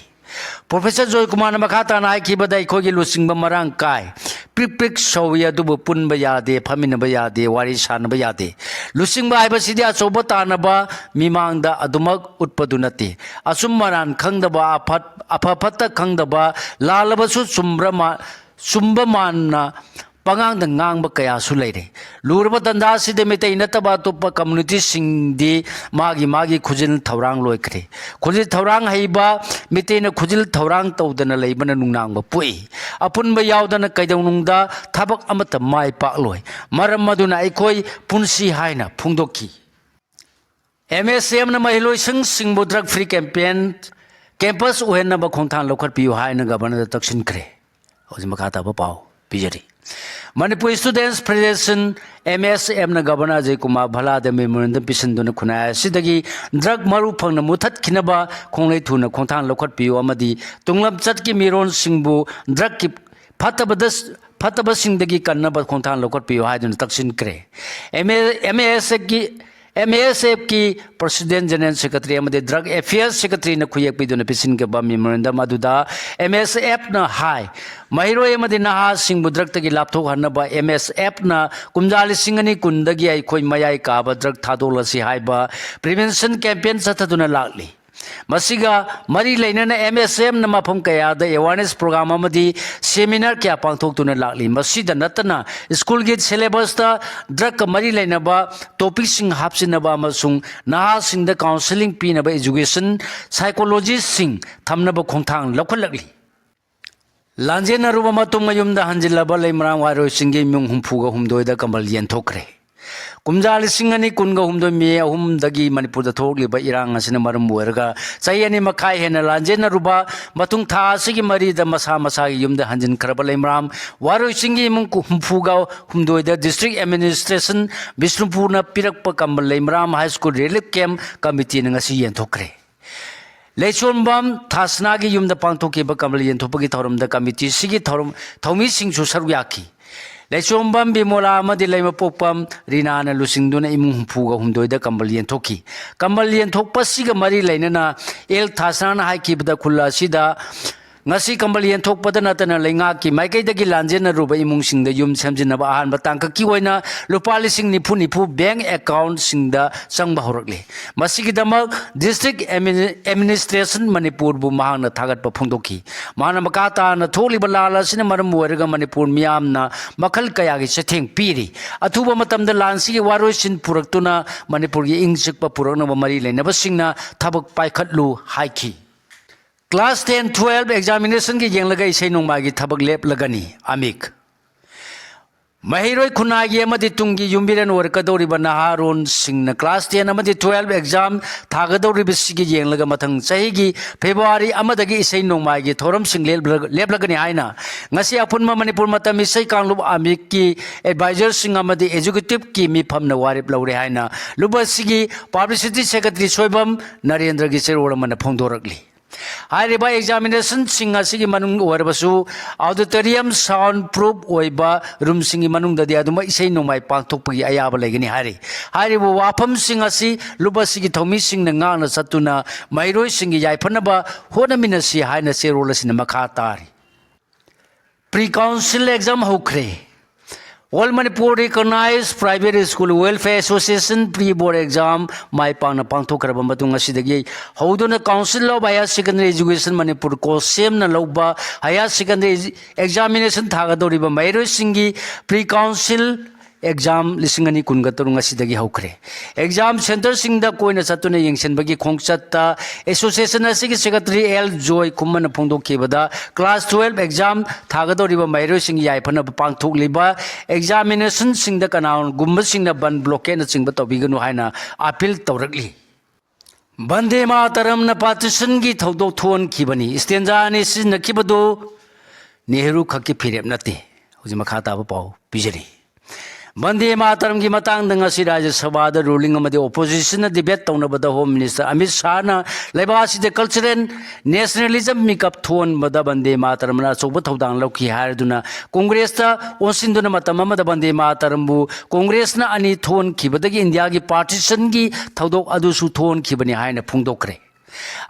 ꯄ꯭ꯔꯣꯐꯦꯁꯔ ꯖꯣꯏꯀꯨꯃꯥꯔꯅ ꯃꯈꯥ ꯇꯥꯅ ꯍꯥꯏꯈꯤꯕꯗ, ꯑꯩꯈꯣꯏꯒꯤ ꯂꯨꯆꯤꯡꯕ ꯃꯔꯥꯡ ꯀꯥꯏ, ꯄ꯭ꯔꯤꯛ ꯄ꯭ꯔꯤꯛ ꯁꯧꯏ, ꯑꯗꯨꯕꯨ ꯄꯨꯟꯕ ꯌꯥꯗꯦ, ꯐꯝꯃꯤꯟꯅꯕ ꯌꯥꯗꯦ, ꯋꯥꯔꯤ ꯁꯥꯟꯅꯕ ꯌꯥꯗꯦ꯫ ꯂꯨꯆꯤꯡꯕ ꯍꯥꯏꯕꯁꯤꯗꯤ ꯑꯆꯧꯕ ꯇꯥꯟꯅꯕ ꯃꯤꯃꯥꯡꯗ ꯑꯗꯨꯃꯛ ꯎꯠꯄꯗꯨ ꯅꯠꯇꯦ꯫ ꯑꯆꯨꯝ ꯑꯔꯥꯟ ꯈꯪꯗꯕ, ꯑꯐꯠ-, ꯑꯐ ꯐꯠꯇ ꯈꯪꯗꯕ, ꯂꯥꯜꯂꯕꯁꯨ ꯆꯨꯝꯕ꯭ꯔ ꯃꯥ-, ꯆꯨꯝꯕ ꯃꯥꯟꯅ ꯄꯉꯥꯡꯗ ꯉꯥꯡꯕ ꯀꯌꯥꯁꯨ ꯂꯩꯔꯦ꯫ ꯂꯨꯔꯕ ꯇꯥꯟꯖꯥ ꯑꯁꯤꯗ ꯃꯤꯇꯩ ꯅꯠꯇꯕ ꯑꯇꯣꯞꯄ ꯀꯝꯃ꯭ꯌꯨꯅꯤꯇꯤꯁꯤꯡꯗꯤ ꯃꯥꯒꯤ ꯃꯥꯒꯤ ꯈꯨꯖꯤꯟ ꯊꯧꯔꯥꯡ ꯂꯣꯏꯈ꯭ꯔꯦ꯫ ꯈꯨꯖꯤꯟ ꯊꯧꯔꯥꯡ ꯍꯩꯕ ꯃꯤꯇꯩꯅ ꯈꯨꯖꯤꯟ ꯊꯧꯔꯥꯡ ꯇꯧꯗꯅ ꯂꯩꯕꯅ ꯅꯨꯡꯅꯥꯡꯕ ꯄꯣꯛꯏ꯫ ꯑꯄꯨꯟꯕ ꯌꯥꯎꯗꯅ ꯀꯩꯗꯧꯅꯨꯡꯗ ꯊꯕꯛ ꯑꯃꯠꯇ ꯃꯥꯏ ꯄꯥꯛꯂꯣꯏ꯫ ꯃꯔꯝ ꯑꯗꯨꯅ ꯑꯩꯈꯣꯏ ꯄꯨꯟꯁꯤ ꯍꯥꯏꯅ ꯐꯣꯡꯗꯣꯛꯈꯤ꯫ ꯑꯦꯝ ꯑꯦꯁ ꯑꯦꯝꯅ ꯃꯍꯩꯂꯣꯏꯁꯪꯁꯤꯡꯕꯨ drug free campaign, campus ꯑꯣꯏꯍꯟꯅꯕ ꯈꯣꯡꯊꯥꯡ ꯂꯧꯈꯠꯄꯤꯌꯨ ꯍꯥꯏꯅ ꯒꯕꯔꯅꯔꯗ ꯇꯛꯁꯤꯟꯈ꯭ꯔꯦ꯫ ꯍꯧꯖꯤꯛ ꯃꯈꯥ ꯇꯥꯕ ꯄꯥꯎ ꯄꯤꯖꯔꯤ꯫ ꯃꯅꯤꯄꯨꯔ Students Federation, ꯑꯦꯝ ꯑꯦꯁ ꯑꯦꯝꯅ ꯒꯕꯔꯅꯔ ꯑꯖꯌ ꯀꯨꯃꯥꯔ ꯚꯜꯂꯥꯗ memorandum ꯄꯤꯁꯤꯟꯗꯨꯅ ꯈꯨꯟꯅꯥꯏ ꯑꯁꯤꯗꯒꯤ drug ꯃꯔꯨ ꯐꯪꯅ ꯃꯨꯊꯠꯈꯤꯅꯕ ꯈꯣꯡꯂꯩ ꯊꯨꯅ ꯈꯣꯡꯊꯥꯡ ꯂꯧꯈꯠꯄꯤꯌꯨ ꯑꯃꯗꯤ ꯇꯨꯡꯂꯝꯆꯠꯀꯤ ꯃꯤꯔꯣꯜꯁꯤꯡꯕꯨ drugꯀꯤ ꯐꯠꯇꯕꯗ, ꯐꯠꯇꯕꯁꯤꯡꯗꯒꯤ ꯀꯟꯅꯕ ꯈꯣꯡꯊꯥꯡ ꯂꯧꯈꯠꯄꯤꯌꯨ ꯍꯥꯏꯗꯨꯅ ꯇꯛꯁꯤꯟꯈ꯭ꯔꯦ꯫ M A, M A S ꯑꯦꯐꯀꯤ, ꯑꯦꯝ ꯑꯦ ꯑꯦꯁ ꯑꯦꯐꯀꯤ President, General Secretary ꯑꯃꯗꯤ Drug Affairs Secretaryꯅ ꯈꯨꯌꯦꯛ ꯄꯤꯗꯨꯅ ꯄꯤꯁꯤꯟꯈꯤꯕ memorandum ꯑꯗꯨꯗ ꯑꯦꯝ ꯑꯦꯁ ꯑꯦꯐꯅ ꯍꯥꯏ, ꯃꯍꯩꯔꯣꯏ ꯑꯃꯗꯤ ꯅꯍꯥꯁꯤꯡꯕꯨ drugꯇꯒꯤ ꯂꯥꯞꯊꯣꯛꯍꯟꯅꯕ ꯑꯦꯝ ꯑꯦꯁ ꯑꯦꯐꯅ ꯀꯨꯝꯖꯥ ꯂꯤꯁꯤꯡ ꯑꯅꯤ ꯀꯨꯟꯗꯒꯤ ꯑꯩꯈꯣꯏ ꯃꯌꯥꯏ ꯀꯥꯕ drug ꯊꯥꯗꯣꯛꯂꯁꯤ ꯍꯥꯏꯕ prevention campaign ꯆꯠꯊꯗꯨꯅ ꯂꯥꯛꯂꯤ꯫ ꯃꯁꯤꯒ ꯃꯔꯤ ꯂꯩꯅꯅ ꯑꯦꯝ ꯑꯦꯁ ꯑꯦꯝꯅ ꯃꯐꯝ ꯀꯌꯥꯗ awareness program ꯑꯃꯗꯤ seminar ꯀꯌꯥ ꯄꯥꯡꯊꯣꯛꯇꯨꯅ ꯂꯥꯛꯂꯤ꯫ ꯃꯁꯤꯗ ꯅꯠꯇꯅ ꯁ꯭ꯀꯨꯜꯒꯤ syllabusꯇ drugꯀ ꯃꯔꯤ ꯂꯩꯅꯕ topicꯁꯤꯡ ꯍꯥꯞꯆꯤꯟꯅꯕ ꯑꯃꯁꯨꯡ ꯅꯍꯥꯁꯤꯡꯗ counselling ꯄꯤꯅꯕ education psychologistꯁꯤꯡ ꯊꯝꯅꯕ ꯈꯣꯡꯊꯥꯡ ꯂꯧꯈꯠꯂꯛꯂꯤ꯫ ꯂꯥꯟꯖꯦꯟꯅꯔꯨꯕ ꯃꯇꯨꯡ ꯃꯌꯨꯝꯗ ꯍꯟꯖꯤꯜꯂꯕ ꯂꯩꯃꯔꯥꯝ ꯋꯥꯔꯣꯏ ꯆꯤꯡꯒꯤ ꯏꯃꯨꯡ ꯍꯨꯝꯐꯨꯒ ꯍꯨꯝꯗꯣꯏꯗ ꯀꯝꯕꯜ ꯌꯦꯟꯊꯣꯛꯈ꯭ꯔꯦ꯫ ꯀꯨꯝꯖꯥ ꯂꯤꯁꯤꯡ ꯑꯅꯤ ꯀꯨꯟꯒ ꯍꯨꯝꯗꯣꯏ ꯃꯦ ꯑꯍꯨꯝꯗꯒꯤ ꯃꯅꯤꯄꯨꯔꯗ ꯊꯣꯛꯂꯤꯕ ꯏꯔꯥꯡ ꯑꯁꯤꯅ ꯃꯔꯝ ꯑꯣꯏꯔꯒ ꯆꯍꯤ ꯑꯅꯤ ꯃꯈꯥꯏ ꯍꯦꯟꯅ ꯂꯥꯟꯖꯦꯟꯅꯔꯨꯕ ꯃꯇꯨꯡ ꯊꯥ ꯑꯁꯤꯒꯤ ꯃꯔꯤꯗ ꯃꯁꯥ ꯃꯁꯥꯒꯤ ꯌꯨꯝꯗ ꯍꯟꯖꯤꯟꯈ꯭ꯔꯕ ꯂꯩꯃꯔꯥꯝ ꯋꯥꯔꯣꯏ ꯆꯤꯡꯒꯤ ꯏꯃꯨꯡ ꯀꯨ-, ꯍꯨꯝꯐꯨꯒ ꯍꯨꯝꯗꯣꯏꯗ district administration ꯕꯤꯁꯅꯨꯄꯨꯔꯅ ꯄꯤꯔꯛꯄ ꯀꯝꯕꯜ ꯂꯩꯃꯔꯥꯝ High School relief camp committeeꯅ ꯉꯁꯤ ꯌꯦꯟꯊꯣꯛꯈ꯭ꯔꯦ꯫ ꯂꯩꯆꯣꯝꯕꯝ ꯊꯥꯁꯅꯥꯒꯤ ꯌꯨꯝꯗ ꯄꯥꯡꯊꯣꯛꯈꯤꯕ ꯀꯝꯕꯜ ꯌꯦꯟꯊꯣꯛꯄꯒꯤ ꯊꯧꯔꯝꯗ committeeꯁꯤꯒꯤ ꯊꯧꯔꯝ, ꯊꯧꯃꯤꯁꯤꯡꯁꯨ ꯁꯔꯨꯛ ꯌꯥꯈꯤ꯫ ꯂꯩꯆꯣꯝꯕꯝ ꯕꯤꯃꯣꯂꯥ ꯑꯃꯗꯤ ꯂꯩꯃꯄꯣꯛꯄꯝ ꯔꯤꯅꯥꯅ ꯂꯨꯆꯤꯡꯗꯨꯅ ꯏꯃꯨꯡ ꯍꯨꯝꯐꯨꯒ ꯍꯨꯝꯗꯣꯏꯗ ꯀꯝꯕꯜ ꯌꯦꯟꯊꯣꯛꯈꯤ꯫ ꯀꯝꯕꯜ ꯌꯦꯟꯊꯣꯛꯄꯁꯤꯒ ꯃꯔꯤ ꯂꯩꯅꯅ ꯑꯦꯜ ꯊꯥꯁꯅꯥꯅ ꯍꯥꯏꯈꯤꯕꯗ ꯈꯨꯜ ꯑꯁꯤꯗ ꯉꯁꯤ ꯀꯝꯕꯜ ꯌꯦꯟꯊꯣꯛꯄꯗ ꯅꯠꯇꯅ ꯂꯩꯉꯥꯛꯀꯤ ꯃꯥꯏꯀꯩꯗꯒꯤ ꯂꯥꯟꯖꯦꯟꯅꯔꯨꯕ ꯏꯃꯨꯡꯁꯤꯡꯗ ꯌꯨꯝ ꯁꯦꯝꯖꯤꯟꯅꯕ ꯑꯍꯥꯟꯕ ꯇꯥꯡꯀꯛꯀꯤ ꯑꯣꯏꯅ ꯂꯨꯄꯥ ꯂꯤꯁꯤꯡ ꯅꯤꯐꯨ ꯅꯤꯐꯨ ꯕꯦꯡꯛ ꯑꯦꯀꯥꯎꯟꯠꯁꯤꯡꯗ ꯆꯪꯕ ꯍꯧꯔꯛꯂꯤ꯫ ꯃꯁꯤꯒꯤꯗꯃꯛ ꯗꯤꯁꯇ꯭ꯔꯤꯛ ꯑꯦꯗꯃꯤꯅꯤꯁꯇ꯭ꯔꯦꯁꯟ ꯃꯅꯤꯄꯨꯔꯕꯨ ꯃꯍꯥꯛꯅ ꯊꯥꯒꯠꯄ ꯐꯣꯡꯗꯣꯛꯈꯤ꯫ ꯃꯍꯥꯛꯅ ꯃꯈꯥ ꯇꯥꯅ ꯊꯣꯛꯂꯤꯕ ꯂꯥꯟ ꯑꯁꯤꯅ ꯃꯔꯝ ꯑꯣꯏꯔꯒ ꯃꯅꯤꯄꯨꯔ ꯃꯤꯌꯥꯝꯅ ꯃꯈꯜ ꯀꯌꯥꯒꯤ ꯆꯩꯊꯦꯡ ꯄꯤꯔꯤ꯫ ꯑꯊꯨꯕ ꯃꯇꯝꯗ ꯂꯥꯟꯁꯤꯒꯤ ꯋꯥꯔꯣꯏꯁꯤꯟ ꯄꯨꯔꯛꯇꯨꯅ ꯃꯅꯤꯄꯨꯔꯒꯤ ꯏꯪ ꯆꯤꯛꯄ ꯄꯨꯔꯛꯅꯕ ꯃꯔꯤ ꯂꯩꯅꯕꯁꯤꯡꯅ ꯊꯕꯛ ꯄꯥꯏꯈꯠꯂꯨ ꯍꯥꯏꯈꯤ꯫ Class ten, twelve examination ꯒꯤ ꯌꯦꯡꯂꯒ ꯏꯁꯩ ꯅꯣꯡꯃꯥꯏꯒꯤ ꯊꯕꯛ ꯂꯦꯞꯂꯒꯅꯤ꯫ ꯑꯃꯤꯛ꯫ ꯃꯍꯩꯔꯣꯏ ꯈꯨꯟꯅꯥꯏꯒꯤ ꯑꯃꯗꯤ ꯇꯨꯡꯒꯤ ꯌꯨꯝꯕꯤꯔꯦꯟ ꯑꯣꯏꯔꯛꯀꯗꯧꯔꯤꯕ ꯅꯍꯥꯔꯣꯟꯁꯤꯡꯅ class ten ꯑꯃꯗꯤ twelve exam ꯊꯥꯒꯗꯧꯔꯤꯕꯁꯤꯒꯤ ꯌꯦꯡꯂꯒ ꯃꯊꯪ ꯆꯍꯤꯒꯤ ꯐꯦꯕ꯭ꯔꯨꯋꯥꯔꯤ ꯑꯃꯗꯒꯤ ꯏꯁꯩ ꯅꯣꯡꯃꯥꯏꯒꯤ ꯊꯧꯔꯝꯁꯤꯡ ꯂꯦꯞꯂ-, ꯂꯦꯞꯂꯒꯅꯤ ꯍꯥꯏꯅ ꯉꯁꯤ ꯑꯄꯨꯟꯕ ꯃꯅꯤꯄꯨꯔ ꯃꯇꯝ ꯏꯁꯩ ꯀꯥꯡꯂꯨꯞ ꯑꯃꯤꯛꯀꯤ advisorꯁꯤꯡ ꯑꯃꯗꯤ executiveꯀꯤ ꯃꯤꯐꯝꯅ ꯋꯥꯔꯦꯞ ꯂꯧꯔꯦ ꯍꯥꯏꯅ ꯂꯨꯞ ꯑꯁꯤꯒꯤ publicity secretary ꯁꯣꯏꯕꯝ ꯅꯔꯦꯟꯗ꯭ꯔꯒꯤ ꯆꯦꯔꯣꯜ ꯑꯃꯅ ꯐꯣꯡꯗꯣꯔꯛꯂꯤ꯫ ꯍꯥꯏꯔꯤꯕ examinationꯁꯤꯡ ꯑꯁꯤꯒꯤ ꯃꯅꯨꯡ ꯑꯣꯏꯔꯕꯁꯨ auditorium sound proof ꯑꯣꯏꯕ roomꯁꯤꯡꯒꯤ ꯃꯅꯨꯡꯗꯗꯤ ꯑꯗꯨꯃꯛ ꯏꯁꯩ ꯅꯣꯡꯃꯥꯏ ꯄꯥꯡꯊꯣꯛꯄꯒꯤ ꯑꯌꯥꯕ ꯂꯩꯒꯅꯤ ꯍꯥꯏꯔꯤ꯫ ꯍꯥꯏꯔꯤꯕ ꯋꯥꯐꯝꯁꯤꯡ ꯑꯁꯤ ꯂꯨꯞ ꯑꯁꯤꯒꯤ ꯊꯧꯃꯤꯁꯤꯡꯅ ꯉꯥꯛꯅ ꯆꯠꯇꯨꯅ ꯃꯍꯩꯔꯣꯏꯁꯤꯡꯒꯤ ꯌꯥꯏꯐꯅꯕ ꯍꯣꯠꯅꯃꯤꯟꯅꯁꯤ ꯍꯥꯏꯅ ꯆꯦꯔꯣꯜ ꯑꯁꯤꯅ ꯃꯈꯥ ꯇꯥꯔꯤ꯫ Pre council exam ꯍꯧꯈ꯭ꯔꯦ꯫ All Manipur Recognized Private School Welfare Association pre board exam ꯃꯥꯏ ꯄꯥꯛꯅ ꯄꯥꯡꯊꯣꯛꯈ꯭ꯔꯕ ꯃꯇꯨꯡ ꯑꯁꯤꯗꯒꯤ ꯍꯧꯗꯨꯅ Council of Higher Secondary Education Manipur ꯀꯣ ꯁꯦꯝꯅ ꯂꯧꯕ higher secondary examination ꯊꯥꯒꯗꯧꯔꯤꯕ ꯃꯍꯩꯔꯣꯏꯁꯤꯡꯒꯤ pre council exam ꯂꯤꯁꯤꯡ ꯑꯅꯤ ꯀꯨꯟꯒ ꯇꯔꯨꯛ ꯑꯁꯤꯗꯒꯤ ꯍꯧꯈ꯭ꯔꯦ꯫ Exam centreꯁꯤꯡꯗ ꯀꯣꯏꯅ ꯆꯠꯇꯨꯅ ꯌꯦꯡꯁꯤꯟꯕꯒꯤ ꯈꯣꯡꯆꯠꯇ association ꯑꯁꯤꯒꯤ secretary ꯑꯦꯜ ꯖꯣꯏ ꯈꯨꯃꯟꯅ ꯐꯣꯡꯗꯣꯛꯈꯤꯕꯗ, class twelve exam ꯊꯥꯒꯗꯧꯔꯤꯕ ꯃꯍꯩꯔꯣꯏꯁꯤꯡꯒꯤ ꯌꯥꯏꯐꯅꯕ ꯄꯥꯡꯊꯣꯛꯂꯤꯕ examinationꯁꯤꯡꯗ ꯀꯅꯥꯒꯨꯝꯕꯁꯤꯡꯅ ꯕꯟ blockade ꯅꯆꯤꯡꯕ ꯇꯧꯕꯤꯒꯅꯨ ꯍꯥꯏꯅ appeal ꯇꯧꯔꯛꯂꯤ꯫ ꯕꯟꯗꯦ ꯃꯥꯇꯔꯝꯅ partitionꯒꯤ ꯊꯧꯗꯣꯛ ꯊꯣꯛꯍꯟꯈꯤꯕꯅꯤ꯫ Stanza ꯑꯅꯤ ꯁꯤꯖꯤꯟꯅꯈꯤꯕꯗꯨ ꯅꯦꯍꯔꯨ ꯈꯛꯀꯤ ꯐꯤꯔꯦꯞ ꯅꯠꯇꯦ꯫ ꯍꯧꯖꯤꯛ ꯃꯈꯥ ꯇꯥꯕ ꯄꯥꯎ ꯄꯤꯖꯔꯤ꯫ ꯕꯟꯗꯦ ꯃꯥꯇꯔꯝꯒꯤ ꯃꯇꯥꯡꯗ ꯉꯁꯤ ꯔꯥꯖ꯭ꯌ ꯁꯚꯥꯗ ruling ꯑꯃꯗꯤ oppositionꯅ debate ꯇꯧꯅꯕꯗ Home Minister ꯑꯃꯤꯠ ꯁꯥꯍꯅ ꯂꯩꯕꯥꯛ ꯑꯁꯤꯗ cultural nationalism ꯃꯤꯀꯞ ꯊꯣꯛꯍꯟꯕꯗ ꯕꯟꯗꯦ ꯃꯥꯇꯔꯝꯅ ꯑꯆꯧꯕ ꯊꯧꯗꯥꯡ ꯂꯧꯈꯤ ꯍꯥꯏꯔꯗꯨꯅ ꯀꯣꯡꯒ꯭ꯔꯦꯁꯇ ꯑꯣꯟꯁꯤꯟꯗꯨꯅ ꯃꯇꯝ ꯑꯃꯗ ꯕꯟꯗꯦ ꯃꯥꯇꯔꯝꯕꯨ ꯀꯣꯡꯒ꯭ꯔꯦꯁꯅ ꯑꯅꯤ ꯊꯣꯛꯍꯟꯈꯤꯕꯗꯒꯤ ꯏꯟꯗꯤꯌꯥꯒꯤ partitionꯒꯤ ꯊꯧꯗꯣꯛ ꯑꯗꯨꯁꯨ ꯊꯣꯛꯍꯟꯈꯤꯕꯅꯤ ꯍꯥꯏꯅ ꯐꯣꯡꯗꯣꯛꯈ꯭ꯔꯦ꯫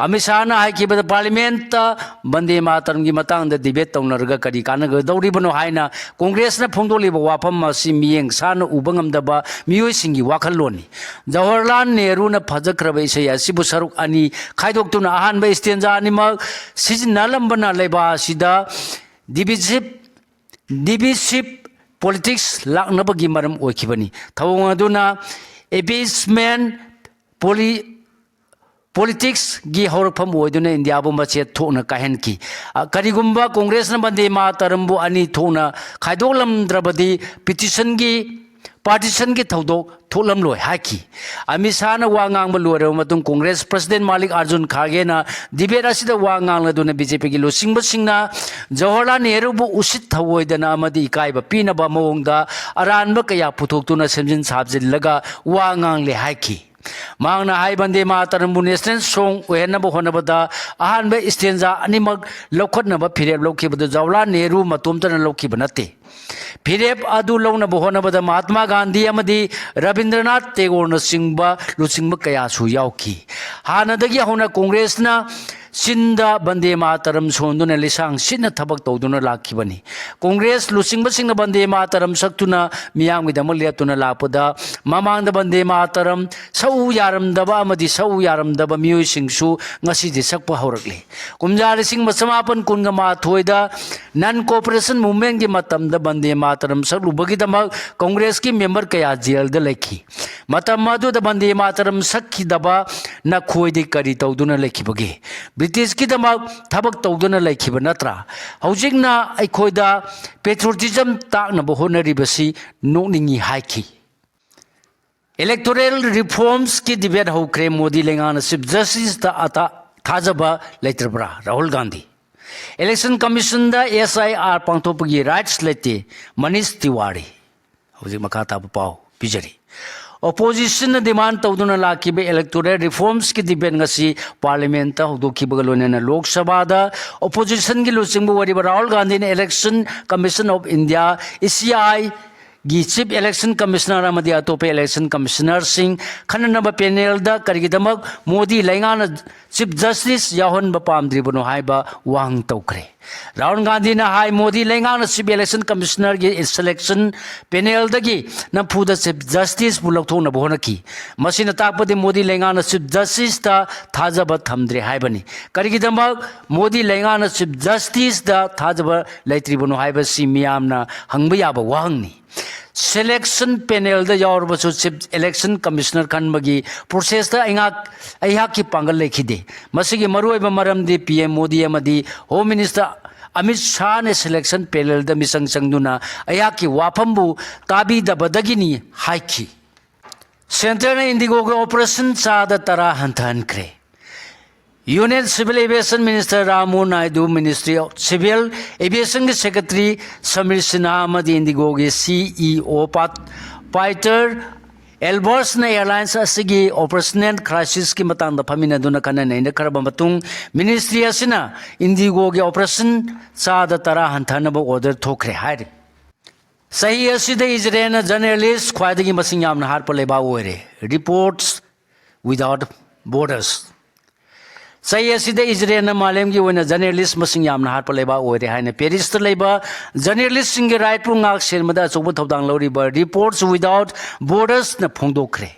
ꯑꯃꯤꯠ ꯁꯥꯍꯅ ꯍꯥꯏꯈꯤꯕꯗ parliamentꯇ ꯕꯟꯗꯦ ꯃꯥꯇꯔꯝꯒꯤ ꯃꯇꯥꯡꯗ debate ꯇꯧꯅꯔꯒ ꯀꯔꯤ ꯀꯥꯟꯅꯒꯗꯧꯔꯤꯕꯅꯣ ꯍꯥꯏꯅ ꯀꯣꯡꯒ꯭ꯔꯦꯁꯅ ꯐꯣꯡꯗꯣꯛꯂꯤꯕ ꯋꯥꯐꯝ ꯑꯁꯤ ꯃꯤꯠꯌꯦꯡ ꯁꯥꯟꯅ ꯎꯕ ꯉꯝꯗꯕ ꯃꯤꯑꯣꯏꯁꯤꯡꯒꯤ ꯋꯥꯈꯜꯂꯣꯟꯅꯤ꯫ ꯖꯋꯥꯍꯔꯂꯥꯜ ꯅꯦꯍꯔꯨꯅ ꯐꯖꯈ꯭ꯔꯕ ꯏꯁꯩ ꯑꯁꯤꯕꯨ ꯁꯔꯨꯛ ꯑꯅꯤ ꯈꯥꯏꯗꯣꯛꯇꯨꯅ ꯑꯍꯥꯟꯕ stanza ꯑꯅꯤꯃꯛ ꯁꯤꯖꯤꯟꯅꯂꯝꯕꯅ ꯂꯩꯕꯥꯛ ꯑꯁꯤꯗ divisive divisive politics ꯂꯥꯛꯅꯕꯒꯤ ꯃꯔꯝ ꯑꯣꯏꯈꯤꯕꯅꯤ꯫ ꯊꯧꯑꯣꯡ ꯑꯗꯨꯅ appeasement poli politicsꯒꯤ ꯍꯧꯔꯛꯐꯝ ꯑꯣꯏꯗꯨꯅ ꯏꯟꯗꯤꯌꯥꯕꯨ ꯃꯆꯦꯠ ꯊꯣꯛꯅ ꯀꯥꯏꯍꯟꯈꯤ꯫ ꯑ, ꯀꯔꯤꯒꯨꯝꯕ ꯀꯣꯡꯒ꯭ꯔꯦꯁꯅ ꯕꯟꯗꯦ ꯃꯥꯇꯔꯝꯕꯨ ꯑꯅꯤ ꯊꯣꯛꯅ ꯈꯥꯏꯗꯣꯛꯂꯝꯗ꯭ꯔꯕꯗꯤ petitionꯒꯤ partitionꯒꯤ ꯊꯧꯗꯣꯛ ꯊꯣꯛꯂꯝꯂꯣꯏ ꯍꯥꯏꯈꯤ꯫ ꯑꯃꯤꯠ ꯁꯥꯍꯅ ꯋꯥ ꯉꯥꯡꯕ ꯂꯣꯏꯔꯕ ꯃꯇꯨꯡ ꯀꯣꯡꯒ꯭ꯔꯦꯁ president ꯃꯥꯂꯤꯛ ꯑꯥꯔꯖꯨꯟ ꯈꯥꯔꯒꯦꯅ debate ꯑꯁꯤꯗ ꯋꯥ ꯉꯥꯡꯂꯗꯨꯅ BJPꯒꯤ ꯂꯨꯆꯤꯡꯕꯁꯤꯡꯅ ꯖꯋꯥꯍꯔꯂꯥꯜ ꯅꯦꯍꯔꯨꯕꯨ ꯎꯁꯤꯠ ꯊꯑꯣꯏꯗꯅ ꯑꯃꯗꯤ ꯏꯀꯥꯏꯕ ꯄꯤꯅꯕ ꯃꯑꯣꯡꯗ ꯑꯔꯥꯟꯕ ꯀꯌꯥ ꯄꯨꯊꯣꯛꯇꯨꯅ ꯁꯦꯝꯖꯤꯟ ꯁꯥꯖꯤꯜꯂꯒ ꯋꯥ ꯉꯥꯡꯂꯦ ꯍꯥꯏꯈꯤ꯫ ꯃꯍꯥꯛꯅ ꯍꯥꯏ, ꯕꯟꯗꯦ ꯃꯥꯇꯔꯝꯕꯨ national song ꯑꯣꯏꯍꯟꯅꯕ ꯍꯣꯠꯅꯕꯗ ꯑꯍꯥꯟꯕ stanza ꯑꯅꯤꯃꯛ ꯂꯧꯈꯠꯅꯕ ꯐꯤꯔꯦꯞ ꯂꯧꯈꯤꯕꯗꯨ ꯖꯋꯥꯍꯔꯂꯥꯜ ꯅꯦꯍꯔꯨ ꯃꯇꯣꯝꯇꯅ ꯂꯧꯈꯤꯕ ꯅꯠꯇꯦ꯫ ꯐꯤꯔꯦꯞ ꯑꯗꯨ ꯂꯧꯅꯕ ꯍꯣꯠꯅꯕꯗ ꯃꯍꯥꯠꯃꯥ ꯒꯥꯟꯙꯤ ꯑꯃꯗꯤ ꯔꯕꯤꯟꯗ꯭ꯔꯅꯥꯊ ꯇꯦꯒꯣꯔꯅꯆꯤꯡꯕ ꯂꯨꯆꯤꯡꯕ ꯀꯌꯥꯁꯨ ꯌꯥꯎꯈꯤ꯫ ꯍꯥꯟꯅꯗꯒꯤ ꯍꯧꯅ ꯀꯣꯡꯒ꯭ꯔꯦꯁꯅ ꯆꯤꯟꯗ ꯕꯟꯗꯦ ꯃꯥꯇꯔꯝ ꯁꯣꯟꯗꯨꯅ ꯂꯤꯁꯥꯡ ꯁꯤꯠꯅ ꯊꯕꯛ ꯇꯧꯗꯨꯅ ꯂꯥꯛꯈꯤꯕꯅꯤ꯫ ꯀꯣꯡꯒ꯭ꯔꯦꯁ ꯂꯨꯆꯤꯡꯕꯁꯤꯡꯅ ꯕꯟꯗꯦ ꯃꯥꯇꯔꯝ ꯁꯛꯇꯨꯅ ꯃꯤꯌꯥꯝꯒꯤꯗꯃꯛ ꯂꯦꯞꯇꯨꯅ ꯂꯥꯛꯄꯗ ꯃꯃꯥꯡꯗ ꯕꯟꯗꯦ ꯃꯥꯇꯔꯝ ꯁꯛꯎ ꯌꯥꯔꯝꯗꯕ ꯑꯃꯗꯤ ꯁꯛꯎ ꯌꯥꯔꯝꯗꯕ ꯃꯤꯑꯣꯏꯁꯤꯡꯁꯨ ꯉꯁꯤꯗꯤ ꯁꯛꯄ ꯍꯧꯔꯛꯂꯤ꯫ ꯀꯨꯝꯖꯥ ꯂꯤꯁꯤꯡ ꯑꯃ ꯆꯃꯥꯄꯟ ꯀꯨꯟꯒ ꯃꯥꯊꯣꯏꯗ non cooperation movementꯀꯤ ꯃꯇꯝꯗ ꯕꯟꯗꯦ ꯃꯥꯇꯔꯝ ꯁꯛꯂꯨꯕꯒꯤꯗꯃꯛ ꯀꯣꯡꯒ꯭ꯔꯦꯁꯀꯤ member ꯀꯌꯥ ꯖꯦꯜꯗ ꯂꯩꯈꯤ꯫ ꯃꯇꯝ ꯑꯗꯨꯗ ꯕꯟꯗꯦ ꯃꯥꯇꯔꯝ ꯁꯛꯈꯤꯗꯕ ꯅꯈꯣꯏꯗꯤ ꯀꯔꯤ ꯇꯧꯗꯨꯅ ꯂꯩꯈꯤꯕꯒꯦ? ꯕ꯭ꯔꯤꯇꯤꯁꯀꯤꯗꯃꯛ ꯊꯕꯛ ꯇꯧꯗꯨꯅ ꯂꯩꯈꯤꯕ ꯅꯠꯇ꯭ꯔꯥ? ꯍꯧꯖꯤꯛꯅ ꯑꯩꯈꯣꯏꯗ patriotism ꯇꯥꯛꯅꯕ ꯍꯣꯠꯅꯔꯤꯕꯁꯤ ꯅꯣꯛꯅꯤꯡꯉꯤ ꯍꯥꯏꯈꯤ꯫ Electoral reformsꯀꯤ debate ꯍꯧꯈ꯭ꯔꯦ꯫ ꯃꯣꯗꯤ ꯂꯩꯉꯥꯛꯅ Chief Justiceꯇ ꯑꯇꯥ-, ꯊꯥꯖꯕ ꯂꯩꯇ꯭ꯔꯕ꯭ꯔꯥ? Rahul Gandhi. Election Commissionꯗ SIR ꯄꯥꯡꯊꯣꯛꯄꯒꯤ rights ꯂꯩꯇꯦ꯫ ꯃꯅꯤꯁ ꯇꯤꯋꯥꯔꯤ꯫ ꯍꯧꯖꯤꯛ ꯃꯈꯥ ꯇꯥꯕ ꯄꯥꯎ ꯄꯤꯖꯔꯤ꯫ Oppositionꯅ demand ꯇꯧꯗꯨꯅ ꯂꯥꯛꯈꯤꯕ electoral reformsꯀꯤ debate ꯉꯁꯤ Parliamentꯇ ꯍꯧꯗꯣꯛꯈꯤꯕꯒ ꯂꯣꯏꯅꯅ Lok Sabhaꯗ Oppositionꯒꯤ ꯂꯨꯆꯤꯡꯕ ꯑꯣꯏꯔꯤꯕ ꯔꯥꯍꯨꯜ ꯒꯥꯟꯙꯤꯅ Election Commission of India, ECI, ꯒꯤ Chief Election Commissioner ꯑꯃꯗꯤ ꯑꯇꯣꯞꯄ Election Commissionerꯁꯤꯡ ꯈꯟꯅꯅꯕ panelꯗ ꯀꯔꯤꯒꯤꯗꯃꯛ ꯃꯣꯗꯤ ꯂꯩꯉꯥꯛꯅ Chief Justice ꯌꯥꯎꯍꯟꯕ ꯄꯥꯝꯗ꯭ꯔꯤꯕꯅꯣ ꯍꯥꯏꯕ ꯋꯥꯍꯪ ꯇꯧꯈ꯭ꯔꯦ꯫ ꯔꯥꯍꯨꯜ ꯒꯥꯟꯙꯤꯅ ꯍꯥꯏ, ꯃꯣꯗꯤ ꯂꯩꯉꯥꯛꯅ Chief Election Commissionerꯒꯤ selection panelꯗꯒꯤ ꯅꯝꯐꯨꯗ Chief Justiceꯄꯨ ꯂꯧꯊꯣꯛꯅꯕ ꯍꯣꯠꯅꯈꯤ꯫ ꯃꯁꯤꯅ ꯇꯥꯛꯄꯗꯤ ꯃꯣꯗꯤ ꯂꯩꯉꯥꯛꯅ Chief Justiceꯇ ꯊꯥꯖꯕ ꯊꯝꯗ꯭ꯔꯦ ꯍꯥꯏꯕꯅꯤ꯫ ꯀꯔꯤꯒꯤꯗꯃꯛ ꯃꯣꯗꯤ ꯂꯩꯉꯥꯛꯅ Chief Justiceꯇ ꯊꯥꯖꯕ ꯂꯩꯇ꯭ꯔꯤꯕꯅꯣ ꯍꯥꯏꯕꯁꯤ ꯃꯤꯌꯥꯝꯅ ꯍꯪꯕ ꯌꯥꯕ ꯋꯥꯍꯪꯅꯤ꯫ Selection panelꯗ ꯌꯥꯎꯔꯕꯁꯨ Chief Election Commissioner ꯈꯟꯕꯒꯤ processꯇ ꯑꯩꯍꯥꯛ, ꯑꯩꯍꯥꯛꯀꯤ ꯄꯥꯡꯒꯜ ꯂꯩꯈꯤꯗꯦ꯫ ꯃꯁꯤꯒꯤ ꯃꯔꯨꯑꯣꯏꯕ ꯃꯔꯝꯗꯤ P M ꯃꯣꯗꯤ ꯑꯃꯗꯤ Home Minister ꯑꯃꯤꯠ ꯁꯥꯍꯅ selection panelꯗ ꯃꯤꯆꯪ ꯆꯪꯗꯨꯅ ꯑꯩꯍꯥꯛꯀꯤ ꯋꯥꯐꯝꯕꯨ ꯇꯥꯕꯤꯗꯕꯗꯒꯤꯅꯤ ꯍꯥꯏꯈꯤ꯫ Centreꯅ IndiGoꯒꯤ operation ꯆꯥꯗ ꯇꯔꯥ ꯍꯟꯊꯍꯟꯈ꯭ꯔꯦ꯫ Union Civil Aviation Minister ꯔꯥꯃꯨ Naidu Ministry of Civil Aviationꯒꯤ Secretary Samir Sinha ꯑꯃꯗꯤ IndiGoꯒꯤ CEO ꯄꯥꯠ-, ꯄꯥꯏꯇꯔ ꯑꯦꯜꯕꯔꯁꯅ airlines ꯑꯁꯤꯒꯤ operational crisisꯀꯤ ꯃꯇꯥꯡꯗ ꯐꯝꯃꯤꯟꯅꯗꯨꯅ ꯈꯟꯅ ꯅꯩꯅꯈ꯭ꯔꯕ ꯃꯇꯨꯡ ministry ꯑꯁꯤꯅ IndiGoꯒꯤ operation ꯆꯥꯗ ꯇꯔꯥ ꯍꯟꯊꯅꯕ order ꯊꯣꯛꯈ꯭ꯔꯦ ꯍꯥꯏꯔꯤ꯫ ꯆꯍꯤ ꯑꯁꯤꯗ ꯏꯖꯔꯦꯜꯅ journalist ꯈ꯭ꯋꯥꯏꯗꯒꯤ ꯃꯁꯤꯡ ꯌꯥꯝꯅ ꯍꯥꯠꯄ ꯂꯩꯕꯥꯛ ꯑꯣꯏꯔꯦ꯫ Reports Without Borders꯫ ꯆꯍꯤ ꯑꯁꯤꯗ ꯏꯖꯔꯦꯜꯅ ꯃꯥꯂꯦꯝꯒꯤ ꯑꯣꯏꯅ journalist ꯃꯁꯤꯡ ꯌꯥꯝꯅ ꯍꯥꯠꯄ ꯂꯩꯕꯥꯛ ꯑꯣꯏꯔꯦ ꯍꯥꯏꯅ Parisꯇ ꯂꯩꯕ journalistꯁꯤꯡꯒꯤ rightꯄꯨ ꯉꯥꯛ ꯁꯦꯟꯕꯗ ꯑꯆꯧꯕ ꯊꯧꯗꯥꯡ ꯂꯧꯔꯤꯕ Reports Without Bordersꯅ ꯐꯣꯡꯗꯣꯛꯈ꯭ꯔꯦ꯫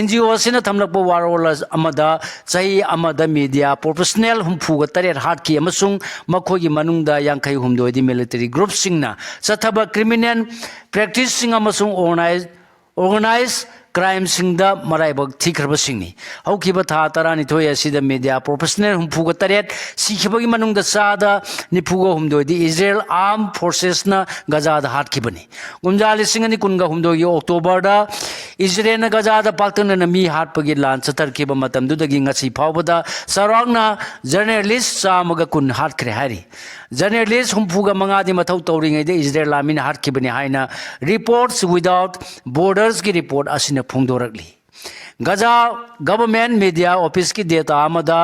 NGO ꯑꯁꯤꯅ ꯊꯝꯂꯛꯄ ꯋꯥꯔꯣꯜ ꯑꯃꯗ ꯆꯍꯤ ꯑꯃꯗ media professional ꯍꯨꯝꯐꯨꯒ ꯇꯔꯦꯠ ꯍꯥꯠꯈꯤ ꯑꯃꯁꯨꯡ ꯃꯈꯣꯏꯒꯤ ꯃꯅꯨꯡꯗ ꯌꯥꯡꯈꯩ ꯍꯨꯝꯗꯣꯏꯗꯤ military groupꯁꯤꯡꯅ ꯆꯠꯊꯕ criminal practiceꯁꯤꯡ ꯑꯃꯁꯨꯡ organize, organize ꯀ꯭ꯔꯥꯏꯝꯁꯤꯡꯗ ꯃꯔꯥꯏꯕꯛ ꯊꯤꯈ꯭ꯔꯕꯁꯤꯡꯅꯤ꯫ ꯍꯧꯈꯤꯕ ꯊꯥ ꯇꯔꯥꯅꯤꯊꯣꯏ ꯑꯁꯤꯗ ꯃꯦꯗꯤꯌꯥ ꯄ꯭ꯔꯣꯐꯦꯁꯅꯦꯜ ꯍꯨꯝꯐꯨꯒ ꯇꯔꯦꯠ ꯁꯤꯈꯤꯕꯒꯤ ꯃꯅꯨꯡꯗ ꯆꯥꯗ ꯅꯤꯐꯨꯒ ꯍꯨꯝꯗꯣꯏꯗꯤ ꯏꯖꯔꯦꯜ ꯑꯥꯔꯝ ꯐꯣꯔꯁꯦꯁꯅ ꯒꯖꯥꯗ ꯍꯥꯠꯈꯤꯕꯅꯤ꯫ ꯀꯨꯝꯖꯥ ꯂꯤꯁꯤꯡ ꯑꯅꯤ ꯀꯨꯟꯒ ꯍꯨꯝꯗꯣꯏꯒꯤ ꯑꯣꯛꯇꯣꯕꯔꯗ ꯏꯖꯔꯦꯜꯅ ꯒꯖꯥꯗ ꯄꯥꯛꯇꯛꯅꯅ ꯃꯤ ꯍꯥꯠꯄꯒꯤ ꯂꯥꯟ ꯆꯠꯊꯔꯛꯈꯤꯕ ꯃꯇꯝꯗꯨꯗꯒꯤ ꯉꯁꯤ ꯐꯥꯎꯕꯗ ꯆꯥꯎꯔꯥꯛꯅ ꯖꯔꯅꯦꯂꯤꯁ ꯆꯥꯝꯃꯒ ꯀꯨꯟ ꯍꯥꯠꯈ꯭ꯔꯦ ꯍꯥꯏꯔꯤ꯫ ꯖꯔꯅꯦꯂꯤꯁ ꯍꯨꯝꯐꯨꯒ ꯃꯉꯥꯗꯤ ꯃꯊꯧ ꯇꯧꯔꯤꯉꯩꯗ ꯏꯖꯔꯦꯜ ꯑꯥꯔꯃꯤꯅ ꯍꯥꯠꯈꯤꯕꯅꯤ ꯍꯥꯏꯅ Reports Without Bordersꯀꯤ ꯔꯤꯄꯣꯔꯠ ꯑꯁꯤꯅ ꯐꯣꯡꯗꯣꯔꯛꯂꯤ꯫ ꯒꯖꯥ ꯒꯚꯔꯟꯃꯦꯟꯠ ꯃꯦꯗꯤꯌꯥ ꯑꯣꯐꯤꯁꯀꯤ ꯗꯦꯇꯥ ꯑꯃꯗ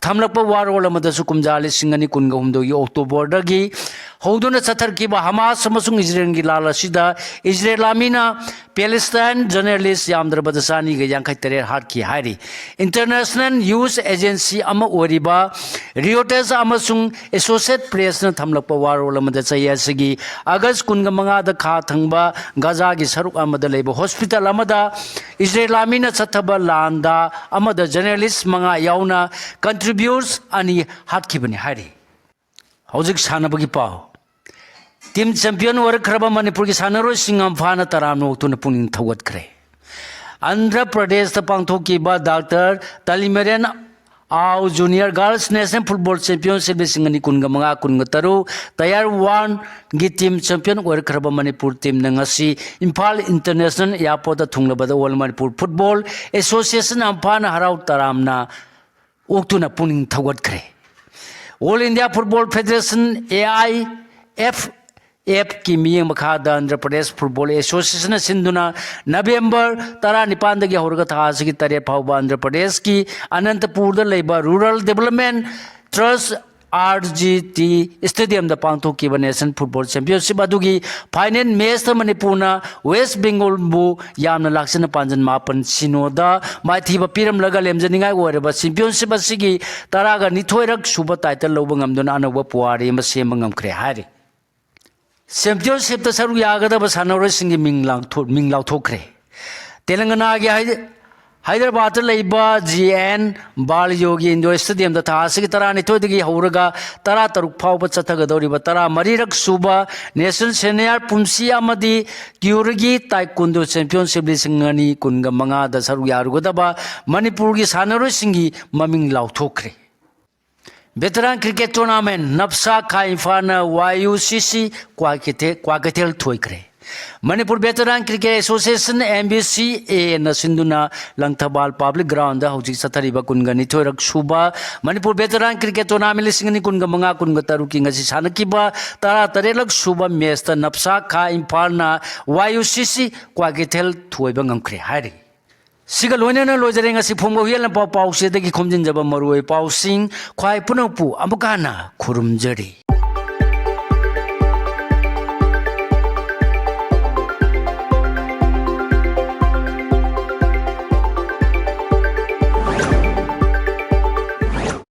ꯊꯝꯂꯛꯄ ꯋꯥꯔꯣꯜ ꯑꯃꯗꯁꯨ ꯀꯨꯝꯖꯥ ꯂꯤꯁꯤꯡ ꯑꯅꯤ ꯀꯨꯟꯒ ꯍꯨꯝꯗꯣꯏꯒꯤ ꯑꯣꯛꯇꯣꯕꯔꯗꯒꯤ ꯍꯧꯗꯨꯅ ꯆꯠꯊꯔꯛꯈꯤꯕ ꯍꯃꯥꯁ ꯑꯃꯁꯨꯡ ꯏꯖꯔꯦꯜꯒꯤ ꯂꯥꯜ ꯑꯁꯤꯗ ꯏꯖꯔꯦꯜ ꯑꯥꯔꯃꯤꯅ ꯄꯦꯂꯦꯁꯇꯥꯏꯟ ꯖꯔꯅꯦꯂꯤꯁ ꯌꯥꯝꯗ꯭ꯔꯕꯗ ꯆꯅꯤꯒ ꯌꯥꯡꯈꯩ ꯇꯔꯦꯠ ꯍꯥꯠꯈꯤ ꯍꯥꯏꯔꯤ꯫ ꯏꯟꯇꯔꯅꯦꯁꯅꯦꯜ ꯅ꯭ꯌꯨꯁ ꯑꯦꯖꯦꯟꯁꯤ ꯑꯃ ꯑꯣꯏꯔꯤꯕ ꯔꯤꯌꯣꯇꯔꯁ ꯑꯃꯁꯨꯡ ꯑꯦꯁꯣꯁꯤꯌꯦꯠ ꯄ꯭ꯔꯦꯁꯅ ꯊꯝꯂꯛꯄ ꯋꯥꯔꯣꯜ ꯑꯃꯗ ꯆꯍꯤ ꯑꯁꯤꯒꯤ ꯑꯥꯒꯁ ꯀꯨꯟꯒ ꯃꯉꯥꯗ ꯈꯥ ꯊꯪꯕ ꯒꯖꯥꯒꯤ ꯁꯔꯨꯛ ꯑꯃꯗ ꯂꯩꯕ ꯍꯣꯁꯄꯤꯇꯥꯜ ꯑꯃꯗ ꯏꯖꯔꯦꯜ ꯑꯥꯔꯃꯤꯅ ꯆꯠꯊꯕ ꯂꯥꯟꯗ ꯑꯃꯗ ꯖꯔꯅꯦꯂꯤꯁ ꯃꯉꯥ ꯌꯥꯎꯅ ꯀꯟꯇ꯭ꯔꯤꯕ꯭ꯌꯨꯇꯔ ꯑꯅꯤ ꯍꯥꯠꯈꯤꯕꯅꯤ ꯍꯥꯏꯔꯤ꯫ ꯍꯧꯖꯤꯛ ꯁꯥꯟꯅꯕꯒꯤ ꯄꯥꯎ꯫ ꯇꯤꯝ ꯆꯦꯝꯄꯤꯌꯟ ꯑꯣꯏꯔꯛꯈ꯭ꯔꯕ ꯃꯅꯤꯄꯨꯔꯒꯤ ꯁꯥꯟꯅꯔꯣꯏꯁꯤꯡ ꯑꯝꯐꯥꯅ ꯇꯔꯥꯝꯅ ꯑꯣꯛꯇꯨꯅ ꯄꯨꯛꯅꯤꯡ ꯊꯧꯒꯠꯈ꯭ꯔꯦ꯫ ꯑꯟꯙ꯭ꯔ ꯄ꯭ꯔꯗꯦꯁꯇ ꯄꯥꯡꯊꯣꯛꯈꯤꯕ doctor Talimeren Ao junior girls national football championship ꯂꯤꯁꯤꯡ ꯑꯅꯤ ꯀꯨꯟꯒ ꯃꯉꯥ ꯀꯨꯟꯒ ꯇꯔꯨꯛ ꯇꯌꯥꯔ ꯋꯥꯟꯒꯤ ꯇꯤꯝ ꯆꯦꯝꯄꯤꯌꯟ ꯑꯣꯏꯔꯛꯈ꯭ꯔꯕ ꯃꯅꯤꯄꯨꯔ ꯇꯤꯝꯅ ꯉꯁꯤ ꯏꯝꯐꯥꯜ ꯏꯟꯇꯔꯅꯦꯁꯅꯦꯜ ꯑꯦꯌꯥꯔꯄꯣꯔꯠꯇ ꯊꯨꯡꯂꯕꯗ ꯑꯣꯜ ꯃꯅꯤꯄꯨꯔ ꯐꯨꯠꯕꯣꯜ ꯑꯦꯁꯣꯁꯤꯌꯦꯁꯟ ꯑꯝꯐꯥꯅ ꯍꯔꯥꯎ ꯇꯔꯥꯝꯅ ꯑꯣꯛꯇꯨꯅ ꯄꯨꯛꯅꯤꯡ ꯊꯧꯒꯠꯈ꯭ꯔꯦ꯫ All India football federation, A I F ꯑꯦꯐꯀꯤ ꯃꯤꯠꯌꯦꯡ ꯃꯈꯥꯗ ꯑꯟꯙ꯭ꯔ ꯄ꯭ꯔꯗꯦꯁ ꯐꯨꯠꯕꯣꯜ ꯑꯦꯁꯣꯁꯤꯌꯦꯁꯟꯅ ꯁꯤꯟꯗꯨꯅ ꯅꯕꯦꯝꯕꯔ ꯇꯔꯥꯅꯤꯄꯥꯟꯗꯒꯤ ꯍꯧꯔꯒ ꯊꯥ ꯑꯁꯤꯒꯤ ꯇꯔꯦꯠ ꯐꯥꯎꯕ ꯑꯟꯙ꯭ꯔ ꯄ꯭ꯔꯗꯦꯁꯀꯤ ꯑꯅꯟꯇꯄꯨꯔꯗ ꯂꯩꯕ ꯔꯨꯔꯦꯜ ꯗꯤꯕꯂꯞꯃꯦꯟ ꯇ꯭ꯔꯁ, ꯑꯥꯔ ꯖꯤ ꯇꯤ, ꯁ꯭ꯇꯦꯗꯤꯌꯝꯗ ꯄꯥꯡꯊꯣꯛꯈꯤꯕ ꯅꯦꯁꯅꯦꯜ ꯐꯨꯠꯕꯣꯜ ꯆꯦꯝꯄꯤꯌꯟꯁꯤꯞ ꯑꯗꯨꯒꯤ ꯐꯥꯏꯅꯦꯜ ꯃꯦꯆꯇ ꯃꯅꯤꯄꯨꯔꯅ ꯋꯦꯁ ꯕꯦꯡꯒꯣꯜꯕꯨ ꯌꯥꯝꯅ ꯂꯥꯛꯆꯅ ꯄꯥꯟꯖꯟ ꯃꯥꯄꯟ ꯁꯤꯅꯣꯗ ꯃꯥꯏꯊꯤꯕ ꯄꯤꯔꯝꯂꯒ ꯂꯦꯝꯖꯅꯤꯡꯉꯥꯏ ꯑꯣꯏꯔꯕ ꯆꯦꯝꯄꯤꯌꯟꯁꯤꯞ ꯑꯁꯤꯒꯤ ꯇꯔꯥꯒ ꯅꯤꯊꯣꯏꯔꯛ ꯁꯨꯕ ꯇꯥꯏꯇꯜ ꯂꯧꯕ ꯉꯝꯗꯨꯅ ꯑꯅꯧꯕ ꯄꯨꯋꯥꯔꯤ ꯑꯃ ꯁꯦꯝꯕ ꯉꯝꯈ꯭ꯔꯦ ꯍꯥꯏꯔꯤ꯫ ꯆꯦꯝꯄꯤꯌꯟꯁꯤꯞꯇ ꯁꯔꯨꯛ ꯌꯥꯒꯗꯕ ꯁꯥꯟꯅꯔꯣꯏꯁꯤꯡꯒꯤ ꯃꯤꯡ ꯂꯥꯎꯊꯣꯛ-, ꯃꯤꯡ ꯂꯥꯎꯊꯣꯛꯈ꯭ꯔꯦ꯫ ꯇꯦꯂꯪꯒꯅꯥꯒꯤ ꯍꯥꯏ-, ꯍꯥꯏꯗ꯭ꯔꯕꯥꯗꯇ ꯂꯩꯕ ꯖꯤ ꯑꯦꯟ ꯕꯥꯜ ꯌꯣꯒꯤ ꯏꯟꯗꯣꯔ ꯁ꯭ꯇꯦꯗꯤꯌꯝꯗ ꯊꯥ ꯑꯁꯤꯒꯤ ꯇꯔꯥꯅꯤꯊꯣꯏꯗꯒꯤ ꯍꯧꯔꯒ ꯇꯔꯥꯇꯔꯨꯛ ꯐꯥꯎꯕ ꯆꯠꯊꯒꯗꯧꯔꯤꯕ ꯇꯔꯥꯃꯔꯤꯔꯛ ꯁꯨꯕ ꯅꯦꯁꯅꯦꯜ ꯁꯦꯅꯤꯌꯔ ꯄꯨꯝꯁꯤ ꯑꯃꯗꯤ ꯀ꯭ꯌꯨꯔꯒꯤ ꯇꯥꯏꯀꯨꯟꯗꯣ ꯆꯦꯝꯄꯤꯌꯟꯁꯤꯞ ꯂꯤꯁꯤꯡ ꯑꯅꯤ ꯀꯨꯟꯒ ꯃꯉꯥꯗ ꯁꯔꯨꯛ ꯌꯥꯔꯨꯒꯗꯕ ꯃꯅꯤꯄꯨꯔꯒꯤ ꯁꯥꯟꯅꯔꯣꯏꯁꯤꯡꯒꯤ ꯃꯃꯤꯡ ꯂꯥꯎꯊꯣꯛꯈ꯭ꯔꯦ꯫ ꯚꯦꯇꯔꯥꯟ ꯀ꯭ꯔꯤꯀꯦꯠ ꯇꯣꯔꯅꯥꯃꯦꯟ ꯅꯞꯁꯥ ꯈꯥ ꯏꯝꯐꯥꯜꯅ ꯋꯥꯏ ꯌꯨ ꯁꯤ ꯁꯤ ꯀ꯭ꯋꯥꯀꯩꯊꯦꯜ, ꯀ꯭ꯋꯥꯀꯩꯊꯦꯜ ꯊꯣꯏꯈ꯭ꯔꯦ꯫ Manipur veteran cricket association, M B C ꯑꯦꯅ ꯁꯤꯟꯗꯨꯅ ꯂꯪꯊꯕꯥꯜ ꯄꯕ꯭ꯂꯤꯛ ꯒ꯭ꯔꯥꯎꯟꯗ ꯍꯧꯖꯤꯛ ꯆꯠꯊꯔꯤꯕ ꯀꯨꯟꯒ ꯅꯤꯊꯣꯏꯔꯛ ꯁꯨꯕ ꯃꯅꯤꯄꯨꯔ ꯚꯦꯇꯔꯥꯟ ꯀ꯭ꯔꯤꯀꯦꯠ ꯇꯣꯔꯅꯥꯃꯦꯟ ꯂꯤꯁꯤꯡ ꯑꯅꯤ ꯀꯨꯟꯒ ꯃꯉꯥ ꯀꯨꯟꯒ ꯇꯔꯨꯛꯀꯤ ꯉꯁꯤ ꯁꯥꯟꯅꯈꯤꯕ ꯇꯔꯥꯇꯔꯦꯠꯂꯛ ꯁꯨꯕ ꯃꯦꯠꯁꯇ ꯅꯞꯁꯥ ꯈꯥ ꯏꯝꯐꯥꯜꯅ ꯋꯥꯏ ꯌꯨ ꯁꯤ ꯁꯤ ꯀ꯭ꯋꯥꯀꯩꯊꯦꯜ ꯊꯣꯏꯕ ꯉꯝꯈ꯭ꯔꯦ ꯍꯥꯏꯔꯤ꯫ ꯁꯤꯒ ꯂꯣꯏꯅꯅ ꯂꯣꯏꯖꯔꯦ ꯉꯁꯤ ꯐꯣꯡꯕ ꯍꯨꯏꯌꯦꯟ ꯂꯝꯄꯥꯛ ꯄꯥꯎꯆꯦꯗꯒꯤ ꯈꯣꯝꯖꯤꯟꯖꯕ ꯃꯔꯨꯑꯣꯏ ꯄꯥꯎꯁꯤꯡ꯫ ꯈ꯭ꯋꯥꯏ ꯄꯨꯝꯅꯃꯛꯄꯨ ꯑꯃꯨꯛꯀ ꯍꯟꯅ ꯈꯨꯔꯨꯝꯖꯔꯤ꯫